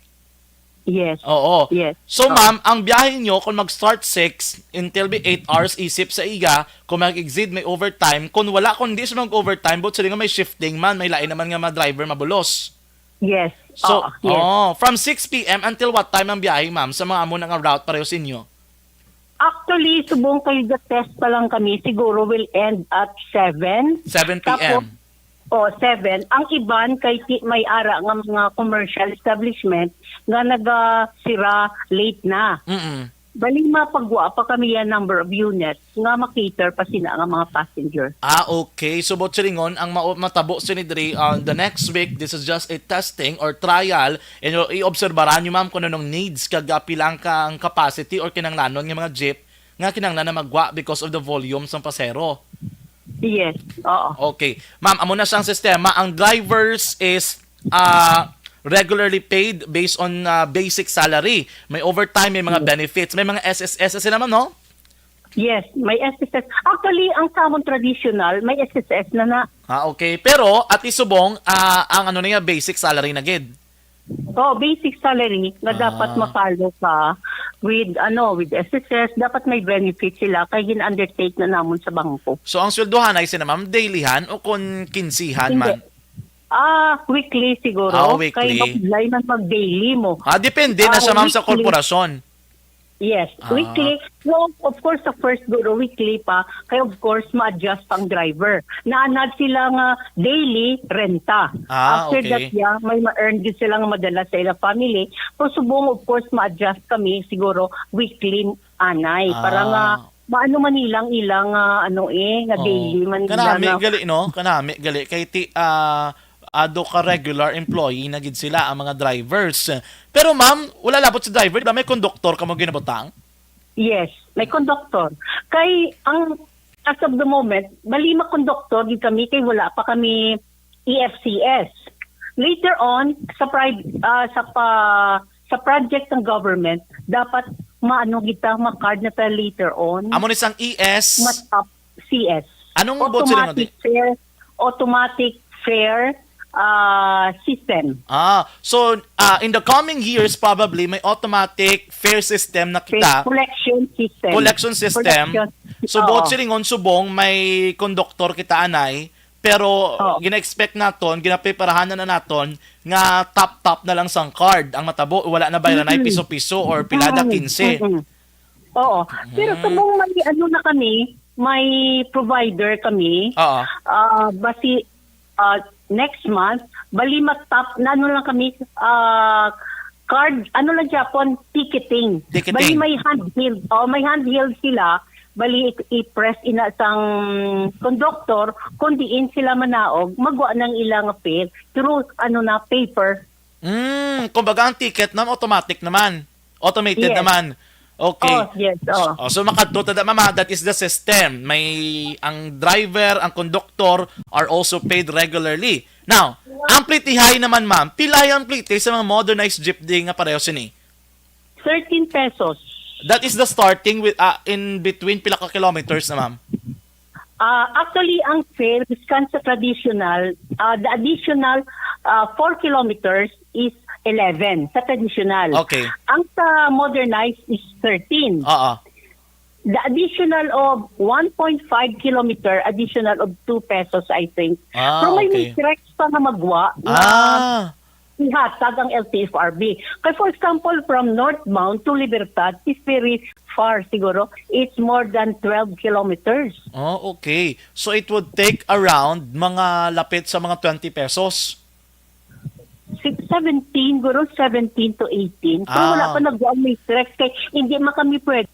Yes. Oo. Yes. So Oo. Ma'am, ang biyahe nyo kung mag-start six until be eight hours isip sa iya, kung mag-exceed may overtime, kung wala kung di siya mag-overtime, but sila nga may shifting man, may lain naman nga mga driver mabulos. Yes. So, Oo, yes. Oh, from six p m until what time ang biyahe, ma'am, sa mga amo na nga route pareho sa inyo? Actually, subong kay the test pa lang kami, siguro will end at seven. Seven p m. Tapos, oh, seven. Ang iban kay ti- may ara nga mga commercial establishment nga nagasira late na. Mm. Bali mapagwa pa kami yan number of units nga makater pa sina nga mga passenger. Ah, okay. So, Bot Silingon, ang mao- matabo sini diri on the next week, this is just a testing or trial. And i-obserbaran nyo, ma'am, kung anong needs kag ah, pilang ka ang capacity or kinanglanon nga mga jeep nga kinanglan na magwa because of the volume sang pasero. Yes, oo. Okay. Ma'am, amo na siyang sistema. Ang drivers is ah regularly paid based on ah, basic salary. May overtime, may mga benefits, may mga S S S sila, ma'am, no? Yes, may S S S. Actually, ang sa amon traditional, may S S S na na. Ah, okay. Pero at least subong, ah, ang ano niya, basic salary na gid. Oh, basic salary na dapat Ah. ma-follow ka with ano, with S S S, dapat may benefit sila kay gin-undertake na namon sa bangko. So ang sweldohan ay sina ma'am, dailyhan o kung kinsihan Hindi. man? Ah, weekly siguro. Ah, weekly. Kay mabudlay man mag-daily mo. Ah, depende na Ah, siya ma'am sa weekly. korporasyon. Yes, Ah. weekly. Well, of course, sa first guro, weekly pa. Kay of course, ma-adjust ang driver. Naanad sila nga daily renta. Ah, After okay. that, yeah, may ma-earn gid sila nga madala sa ilang family. So, subong, of course, ma-adjust kami siguro weekly anay. Para Ah. nga, maano man ilang ilang ah, ano eh, nga Oo. daily man nila Kanami nga gali, no? Kanami gali. Kay ti, ah, ado ka regular employee na gid sila ang mga drivers. Pero ma'am, wala labot sa driver, di ba? May conductor ka mo ginabutang? Yes, may conductor. Kay ang as of the moment, bali ma-conductor gid kami kay wala pa kami E F C S. Later on, sa pri- ah, sa pa sa project ng government, dapat maano kita ma-card na ta later on. Amo ni sang E S. Mas up C S. Anong bot sila nga Automatic fare, automatic fare ah, system. Ah, so, ah, in the coming years, probably, may automatic fare system na kita. Collection system. Collection system. Collection. So, buot silingon, subong may konduktor kita anay, pero Oo. gina-expect naton, ginapreparahan na naton nga top-top na lang sang card ang matabo, wala na bayran ay Mm-mm. piso-piso or pila da, Mm-mm. quince. Mm-mm. Oo. Pero Mm. subong may ano na kami, may provider kami. Oo. Ah, basi, ah, next month, bali mag-top na ano lang kami, ah, card, ano lang siya, pon, ticketing. Ticketing. Bali may handheld. Oh, may handheld sila. Bali i- i-press ina sang conductor kung diin sila manaog, magwa ng ilang fare through ano na, paper. Mm, kumbaga ang ticket, ma'am, automatic naman. Automated Yes. naman. Okay. Oh, yes, oh. Oh, so makadto ta da, ma'am, ah, that is the system. May ang driver, ang conductor are also paid regularly. Now, ang plitihay naman, ma'am, pila ang plite sa mga modernized jeepney nga pareho sini? Thirteen pesos. That is the starting with, ah, in between pila ka kilometers na, ma'am? Ah, actually, ang fare, biskan sa traditional, ah, the additional, ah, four kilometers is eleven sa traditional. Okay. Ang sa modernized is thirteen. Oo. The additional of one point five kilometer, additional of two pesos, I think. Ah, Pero may okay. Matrix pa nga magwa na Ah. ihatag ang L T F R B. Kay, for example, from northbound to Libertad is very far siguro. It's more than twelve kilometers. Oh, okay. So it would take around mga lapit sa mga twenty pesos. Six, seventeen, guro, seventeen to eighteen. Pero wala Ah. pa nagwa ang Matrix kay hindi man kami pwede.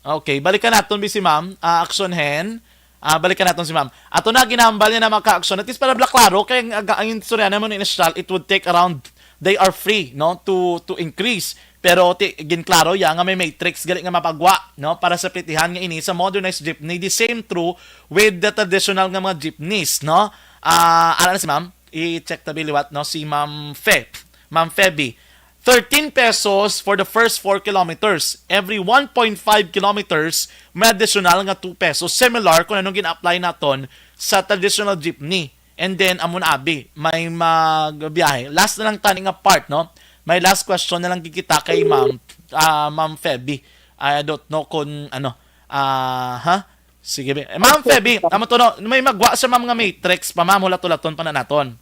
Okay, balikan naton bi si ma'am. Ah, Action Hen. Ah, balikan naton si ma'am. Ato na ginambal niya na maka-action. At least para bla klaro kay ang, ang, ang istorya naman ni Initial, it would take around, they are free, no, to to increase. Pero ti, ginklaro ya nga may matrix gali nga mapagwa, no, para sa plitihan nga ini sa modernized jeepney. The same true with the traditional nga mga jeepneys, no? Ah, ala na si ma'am. I-check tabi liwat, no, si Ma'am Fe. Ma'am Feby, thirteen pesos for the first four kilometers. Every one point five kilometers, may additional nga two pesos. Similar kung anong gina-apply naton sa traditional jeepney. And then, amo na abi, may magbiyahe. Last na lang tani nga part, no? May last question na lang kita kay Ma'am, ah, Ma'am Feby. I don't know kung ano, ah, ha? Sige, bi. Eh, Ma'am Okay. Feby, amo to, no? May magwa sa mga matrix pa, ma'am, hulat-hulaton pa na naton.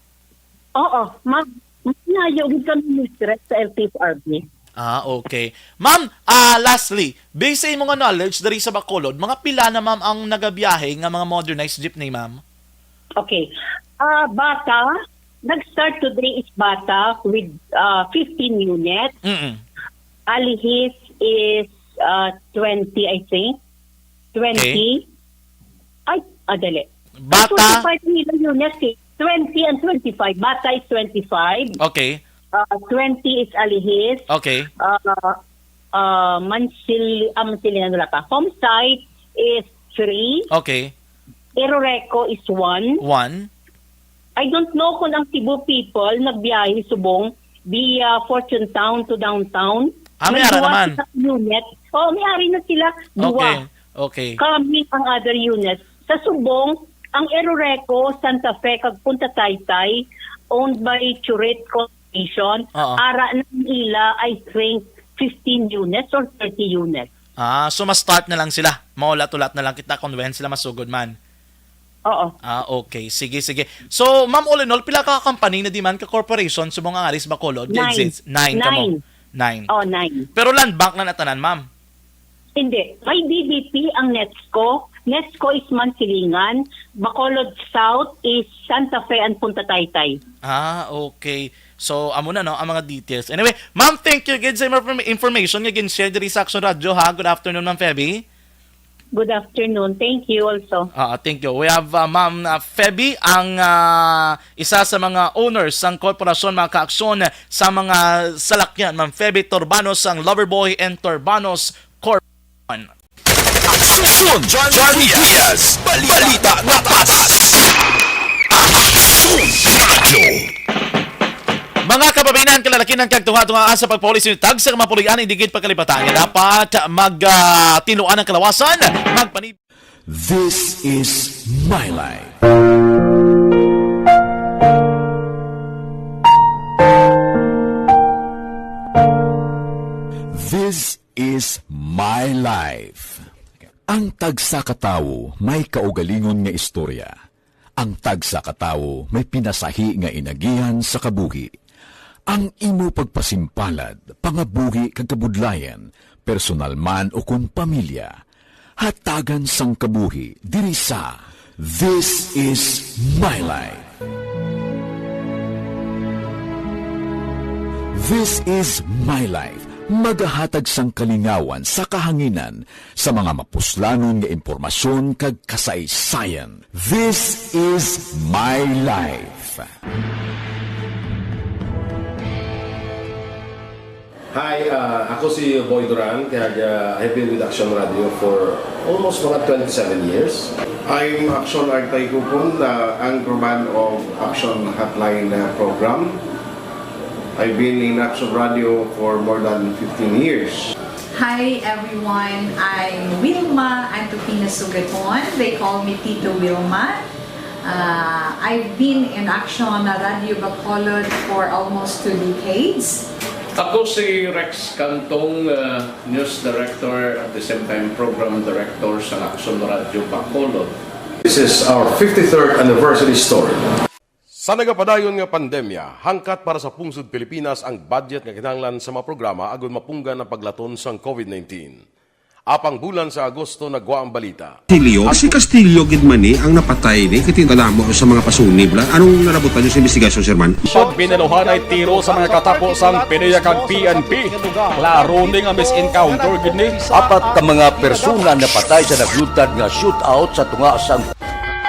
Oo, mag-, maayo gid kami Matrix sa L T F R B. Ah, okay. Ma'am, ah, lastly, based sa imo nga knowledge diri sa Bacolod, mga pila na, ma'am, ang nagabiyahe nga mga modernized jeepney, ma'am? Okay. Ah, Bata, nag-start today is Bata with, ah, fifteen units. Mm-mm. Alihis is, ah, twenty, I think. Twenty. Okay. Ay, ah, dali. Bata. Twenty-five nila units eh. Twenty and twenty-five. Bata is twenty-five. Okay. Ah, twenty is Alihis. Okay. Ah, ah, Mansil-, ah, Mansilingan wala pa. Home site is three. Okay. Eroreco is one. One. I don't know kung ang Cebu people nagbiyahe subong via Fortune Town to downtown. Ah, may May ara duwa naman. Sila unit. Oh, may ari na sila. Duwa. Okay. Okay. Kami ang other unit. Sa Subong, ang Eroreco, Santa Fe, kag Punta Taytay, owned by Churit Corporation, Oo. ara na nila, I think, fifteen units or thirty units. Ah, so mas start na lang sila. Maulat-ulat na lang kita kung when sila masugod man. Oo. Ah, okay. Sige, sige. So, ma'am, all in all, pila ka company na di man ka corporation subong ang ari sa Bacolod? Nine. Nine kamo. Nine. Nine. Oh, nine. Pero land bank na natanan, ma'am? Hindi. May D B P ang NETSCO. NETSCO is Mansilingan. Bacolod South is Santa Fe and Punta Taytay. Ah, okay. So, amo na, no, ang mga details. Anyway, ma'am, thank you again sa inform- information nga gin-share diri sa Action Radio, ha. Good afternoon, Ma'am Feby. Good afternoon. Thank you also. Ah, thank you. We have, uh, Ma'am, uh, Feby, ang, uh, isa sa mga owners sang korporasyon, mga kaaksyon sa mga salakyan. Ma'am Feby Turbanos, ang Loverboy and Turbanos Corp. Aksyon John Diaz, balita nga patas. Aksyon Radio. Mga kababayan, kalalakihan kag tunga-tunga sa pagpauli sa tag sa kamapulian, hindi gid pagkalipatan nga dapat mag, ah, tinuan ang kalawasan, magpanib- This is My Life. My Life. Ang tagsa ka tawo may kaugalingon nga istorya. Ang tagsa ka tawo may pinasahi nga inagihan sa kabuhi. Ang imo pagpasimpalad, pangabuhi kag kabudlayan, personal man o kon pamilya, hatagan sang kabuhi diri sa This Is My Life. This Is My Life, magahatag sang kalingawan sa kahanginan sa mga mapuslanon nga impormasyon kag kasaysayan. This Is My Life. Hi, ah, ako si Boy Duran, kag, ah, I've been with Action Radio for almost mga twenty-seven years. I'm Action Artay Kupon, the anchorman of Action Hotline, uh, program. I've been in Action Radio for more than fifteen years. Hi everyone, I'm Wilma Antupina Sugaton. They call me Tito Wilma. Uh, I've been in Action Radio Bacolod for almost two decades. Ako si Rex Cantong, uh, News Director at the same time Program Director sa Action Radio Bacolod. This is our fifty-third anniversary story. Sa nagapadayon nga pandemya, hangkat para sa pungsod Pilipinas ang budget nga kinahanglan sa mga programa agud mapunggan ang paglaton sang covid nineteen. Apang bulan sa Agosto nagwa ang balita. Castillo? Si Castillo gid man ni ang napatay ni, kay tinda namo sa mga pasunib la. Anong nalabutan niyo sa investigasyon, Sir Man? Pag binaluhanay tiro sa mga katapo sang PDEA kag P N P, klaro ni nga mis-encounter gid ni. Apat ka mga persona napatay sa naglutad nga shootout sa tunga sang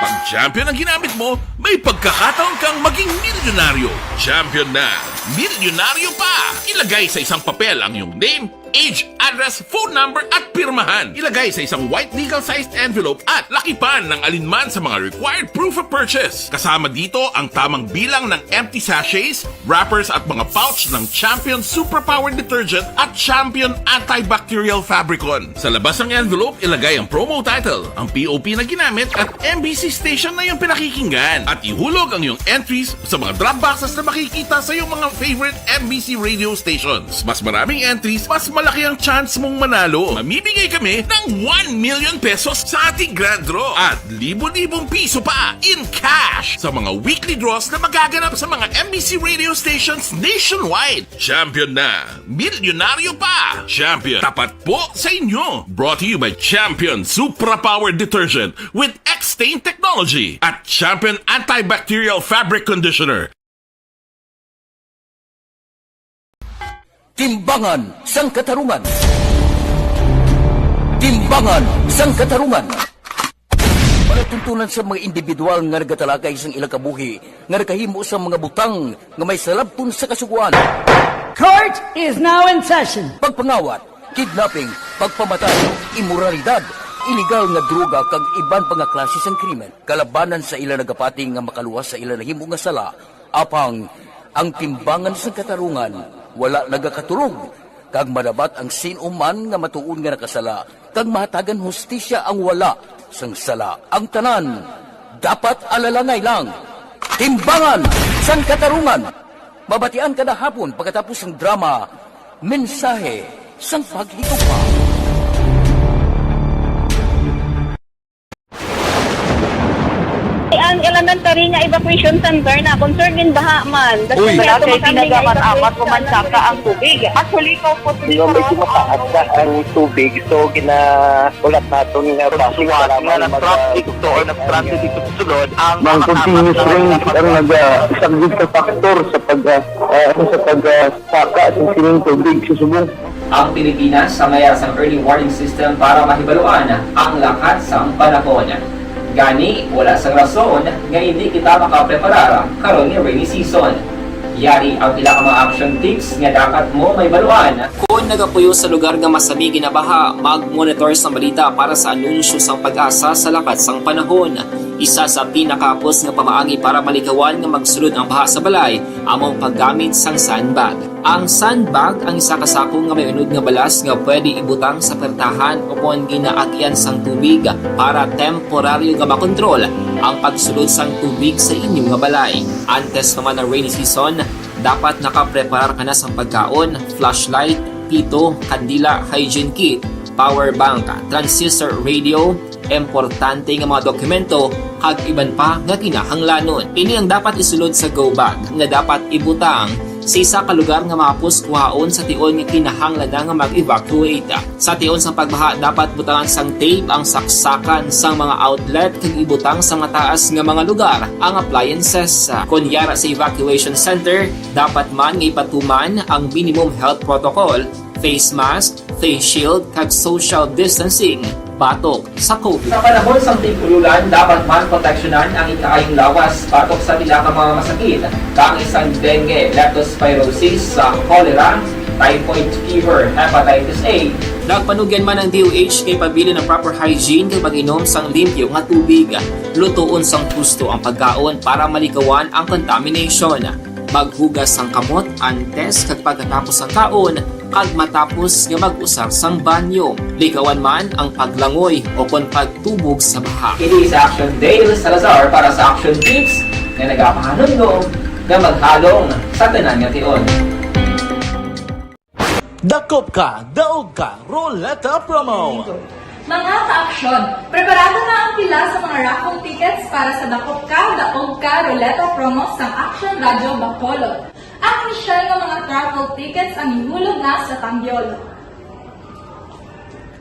Pag champion ang ginamit mo, may pagkakataon kang maging milyonaryo. Champion na! Milyonaryo pa! Ilagay sa isang papel ang iyong name, age, address, phone number, at pirmahan. Ilagay sa isang white legal-sized envelope at lakipan ng alinman sa mga required proof of purchase. Kasama dito ang tamang bilang ng empty sachets, wrappers at mga pouch ng Champion Superpower Detergent at Champion Antibacterial Fabricon. Sa labas ng envelope, ilagay ang promo title, ang P O P na ginamit, at M B C station na iyong pinakikinggan. At ihulog ang iyong entries sa mga drop boxes na makikita sa iyong mga favorite M B C radio stations. Mas maraming entries, mas malaki ang chance mong manalo. Mamimigay kami ng one million pesos sa ating grand draw at libo-libong piso pa in cash sa mga weekly draws na magaganap sa mga M B C radio stations nationwide. Champion na! Milyonaryo pa! Champion, tapat po sa inyo! Brought to you by Champion Supra Power Detergent with X-Stain Technology at Champion Antibacterial Fabric Conditioner. Timbangan sang Katarungan. Timbangan sang Katarungan. Palatuntunan sa mga individual nga nagatalakay sang ilang kabuhi nga nakahimo sa mga butang nga may salabton sa Kasugoan. Court is now in session. Pagpangawat, kidnapping, pagpamatay, imoralidad, iligal nga droga kag iban pa nga klase sang krimen. Kalabanan sa ila nagapati nga makaluwas sa ila nahimo nga sala, apang ang timbangan sang katarungan wala nagakaturog, kag madabat ang sin-o man nga matuod nga nakasala, kag mahatagan hustisya ang wala sang sala. Ang tanan dapat alalangay lang. Timbangan sang Katarungan. Mabatian kada hapon pagkatapos sang drama, Mensahe sang Paghigugma. Ang elementary nga evacuation center na concern in baha man. That's Uy. why Wala kay kami nga tinaga man evacuate amat sa pumansaka ang tubig. Actually, ikaw po, Hindi, medyo mataas na ang tubig. So, ginahulat naton nga Pagsuwat nga nag-traffic to or nag-transit ito sa sulod, ang Ang mga continuous kasama rain na ang naga-, isa gid sa factor sa pag, ah, ah, ano, sa pag, ah, saka sa sining tubig sa subong. Ang Pilipinas sa mayara sang early warning system para mahibaluan ang lakat sang panahon. Gani, wala sang rason nga indi kita makapreparar karon nga rainy season. Yari ang pila ka mga action tips nga dapat mo mahibaluan. Kon nagapuyo sa lugar nga masami ginabaha, mag-monitor sang balita para sa anunsyo sang PAGASA sa lakat sang panahon. Isa sa pinakahapos nga pamaagi para malikawan nga magsulod ang baha sa balay amo ang paggamit sang sandbag. Ang sandbag ang isa ka sako nga may unod nga balas nga pwede ibutang sa pertahan o kon ginaagian sang tubig para temporaryo nga makontrol ang pagsulod sang tubig sa inyo nga balay. Antes pa man ang rainy season, dapat nakapreparar ka na sang pagkaon, flashlight, Pito, kandila, hygiene kit, power bank, transistor radio, importante nga mga dokumento, kag iban pa nga kinahanglanon. Ini ang dapat isulod sa go bag nga dapat ibutang sa isa ka lugar nga mahapos kuhaon sa tion nga kinahanglan na nga mag-evacuate. Sa tion sang pagbaha, dapat butangan sang tape ang saksakan sang mga outlet kag ibutang sa mataas nga mga lugar ang appliances. Kon yara sa evacuation center, dapat man nga ipatuman ang minimum health protocol, face mask, face shield, kag social distancing batok sa COVID. Sa panahon sang tig-ululan, dapat man proteksyonan ang ikaayong lawas batok sa pila ka mga masakit, kaangay sang dengue, leptospirosis, sa cholera, typhoid fever, hepatitis A. Nagpanugyan man ang D O H kay pabilin ang proper hygiene kag pag-inom sang limpyo nga tubig. Lutoon sang husto ang pagkaon para maligawan ang contamination. Maghugas sang kamot antes kag pagkatapos sang kaon, kag matapos nga mag-usar sang banyo. Ligawan man ang paglangoy o kon pagtubog sa baha. Ini si Action Dale Salazar para sa Action Tips nga nagapahanumdom nga maghalong sa tanan nga tion. Dakop ka, daog ka, Roleta Promo! Mga ka-aksyon, preparado na ang pila sa mga raffle tickets para sa Dakop Ka, Daog Ka, Roleta Promo sang Action Radio Bacolod. Ang espesyal nga mga raffle tickets ang ihulog na sa Tambiol.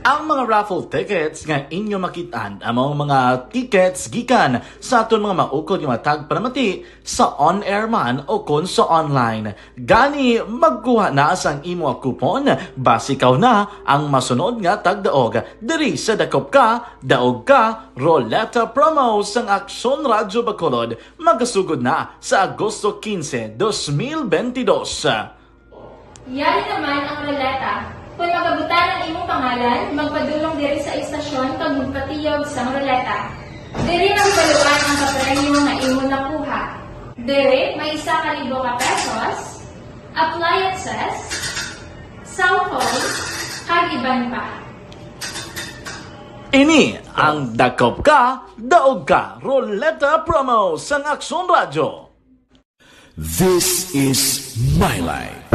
Ang mga raffle tickets nga inyo makit-an amo ang mga tickets gikan sa aton mga maukod nga mga tagpanamati sa on-air man o kon sa online. Gani, magkuha na sang imo coupon, basi ikaw na ang masunod nga tagdaog diri sa Dakop Ka, Daog Ka, Roleta Promo sang Aksyon Radyo Bacolod, magasugod na sa Agosto quince, dos mil veintidós. Yari naman ang roleta. Kon magabutan ang imong pangalan, magpadulong diri sa istasyon kag magpatiyog sang roleta. Diri mahibaluan ang kapremyo nga imo nakuha. Diri may isa ka libo ka pesos, appliances, cellphone, kag iban pa. Ini ang Dakop Ka, Daog Ka, Roleta Promo sang Aksyon Radyo. This is my life.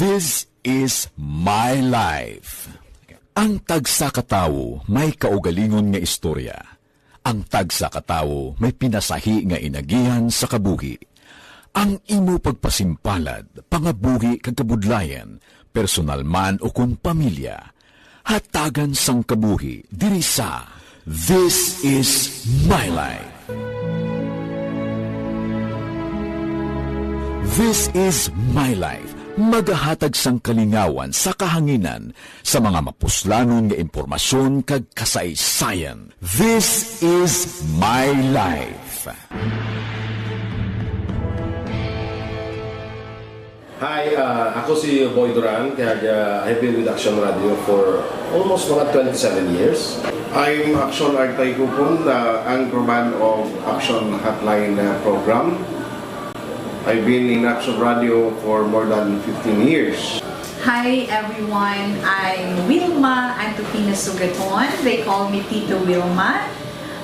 This is my life. Ang tagsa ka tawo may kaugalingon nga istorya. Ang tagsa ka tawo may pinasahi nga inagihan sa kabuhi. Ang imo pagpasimpalad, pangabuhi kag kabudlayan, personal man ukon pamilya, hatagan sang kabuhi diri sa This Is My Life. This Is My Life, magahatag sang kalingawan sa kahanginan sa mga mapuslanon nga impormasyon kag kasaysayan. This Is My Life. Hi, uh, ako si Boy Duran, kag, uh, I've been with Action Radio for almost mga twenty-seven years. I'm Action Artay Kupon, the anchorman of Action Hotline, uh, program. I've been in Action Radio for more than fifteen years. Hi everyone, I'm Wilma Antupina Sugaton. They call me Tito Wilma.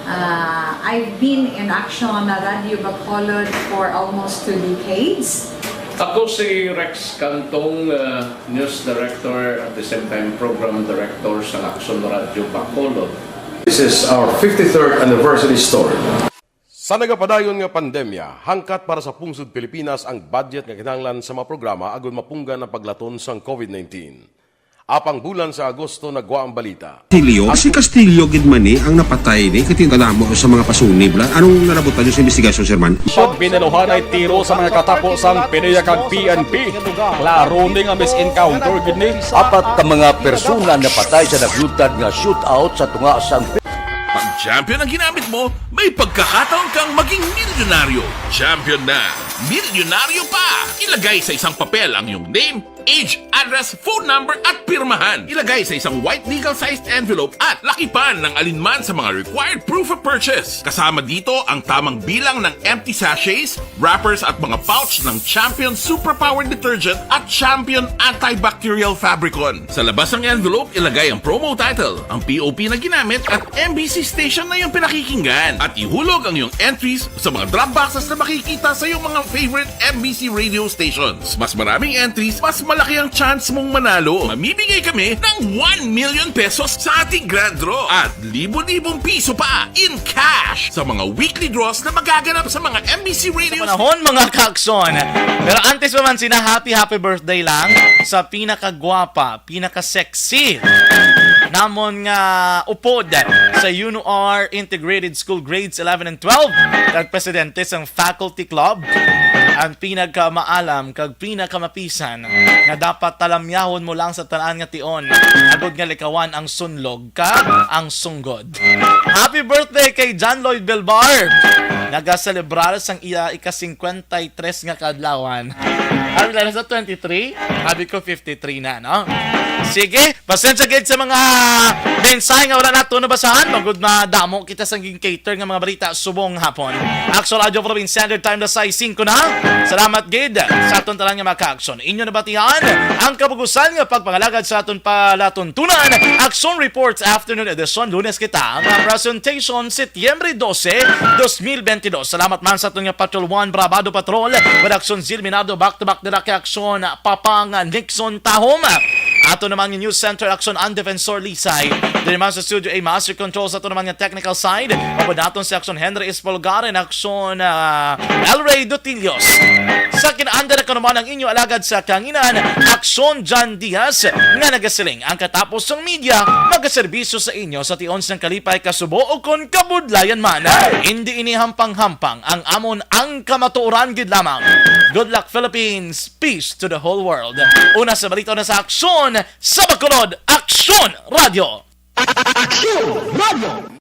Uh, I've been in Action Radio Bacolod for almost two decades. Ako si Rex Cantong, uh, news director, at the same time program director sa Action Radio Bacolod. This is our fifty-third anniversary story. Sa nagapadayon nga pandemya, hangkat para sa pungsod Pilipinas ang budget nga kinahanglan sa mga programa agud mapunggan ang paglaton sang COVID nineteen. Apang bulan sa Agosto nagwa ang balita. Castillo, si Castillo gid man ni ang napatay ni, kay tingala mo sa mga pasunib la. Anong nalabutan niyo sa investigasyon, Sir Man? Pag binaluhanay tiro sa mga katapo sang PDEA kag P N P, klaro ni nga mis-encounter gid ni. Apat ka mga persona napatay sa naglutad nga shootout sa tunga sang Pag champion ang ginamit mo, may pagkakataon kang maging milyonaryo. Champion na, milyonaryo pa! Ilagay sa isang papel ang iyong name, age, address, phone number at pirmahan. Ilagay sa isang white legal-sized envelope at lakipan ng alinman sa mga required proof of purchase. Kasama dito ang tamang bilang ng empty sachets, wrappers at mga pouch ng Champion Superpower Detergent at Champion Antibacterial Fabricon. Sa labas ng envelope, ilagay ang promo title, ang P O P na ginamit at M B C station na iyong pinakikinggan. At ihulog ang iyong entries sa mga drop boxes na makikita sa iyong mga favorite M B C radio stations. Mas maraming entries, mas malaki ang chance mong manalo. Mamimigay kami ng one million pesos sa ating grand draw at libo-libong piso pa in cash sa mga weekly draws na magaganap sa mga M B C radio. Panahon, mga kakson. Pero antes pa man sina, happy, happy birthday lang sa pinakagwapa, pinaka-sexy namon nga upod sa U N O R Integrated School Grades eleven and twelve, kag presidente sang Faculty Club, ang pinakamaalam kag pinakamapisan nga dapat talamyahon mo lang sa tanan nga tion, agod nga likawan ang sunlog kag ang sunggod. Happy birthday kay John Lloyd Belbar. Nagaselebrar sang iya ika-singkwenta y tres nga kaadlawan. Abi lang sa twenty-three, abi ko fifty-three na, no? Sige, pasensya gid sa mga mensahe nga wala nato nabasahan, magud madamo kita sa gin-cater nga mga balita subong hapon. Aksyon Radio Philippine Standard Time na sa singko na. Salamat gid sa aton tanan nga mga ka-aksyon. Inyo nabatian ang kabugusan nga pagpangalagad sa aton palatuntunan. Aksyon Reports Afternoon Edition, Lunes kita. Ang presentation, Setyembre dose, dos mil benti dos. Salamat man sa aton nga Patrol One, Brabado Patrol, with Aksyon Zil Minardo, back to back nila kay Aksyon Papang Nixon Tahom. Ato naman nga News Center, Aksyon ang Defensor Lisay. Diri man sa Studio A, Master Control sa ato naman nga technical side. Upod naton si Aksyon Henry Espolgar and Aksyon, ah, El Rey Dutilios. Sa kinaanda na kanuman ang inyo alagad sa kanginan, Aksyon John Diaz, nga nagasiling ang katapos sang media magaserbisyo sa inyo sa tion sang kalipay, kasubo, o kon kabudlayan man. Hindi ini hampang-hampang ang amon, ang kamatuoran gid lamang. Good luck, Philippines. Peace to the whole world. Una sa balita na sa Aksyon sa Bacolod, Aksyon Radio. Aksyon Radio.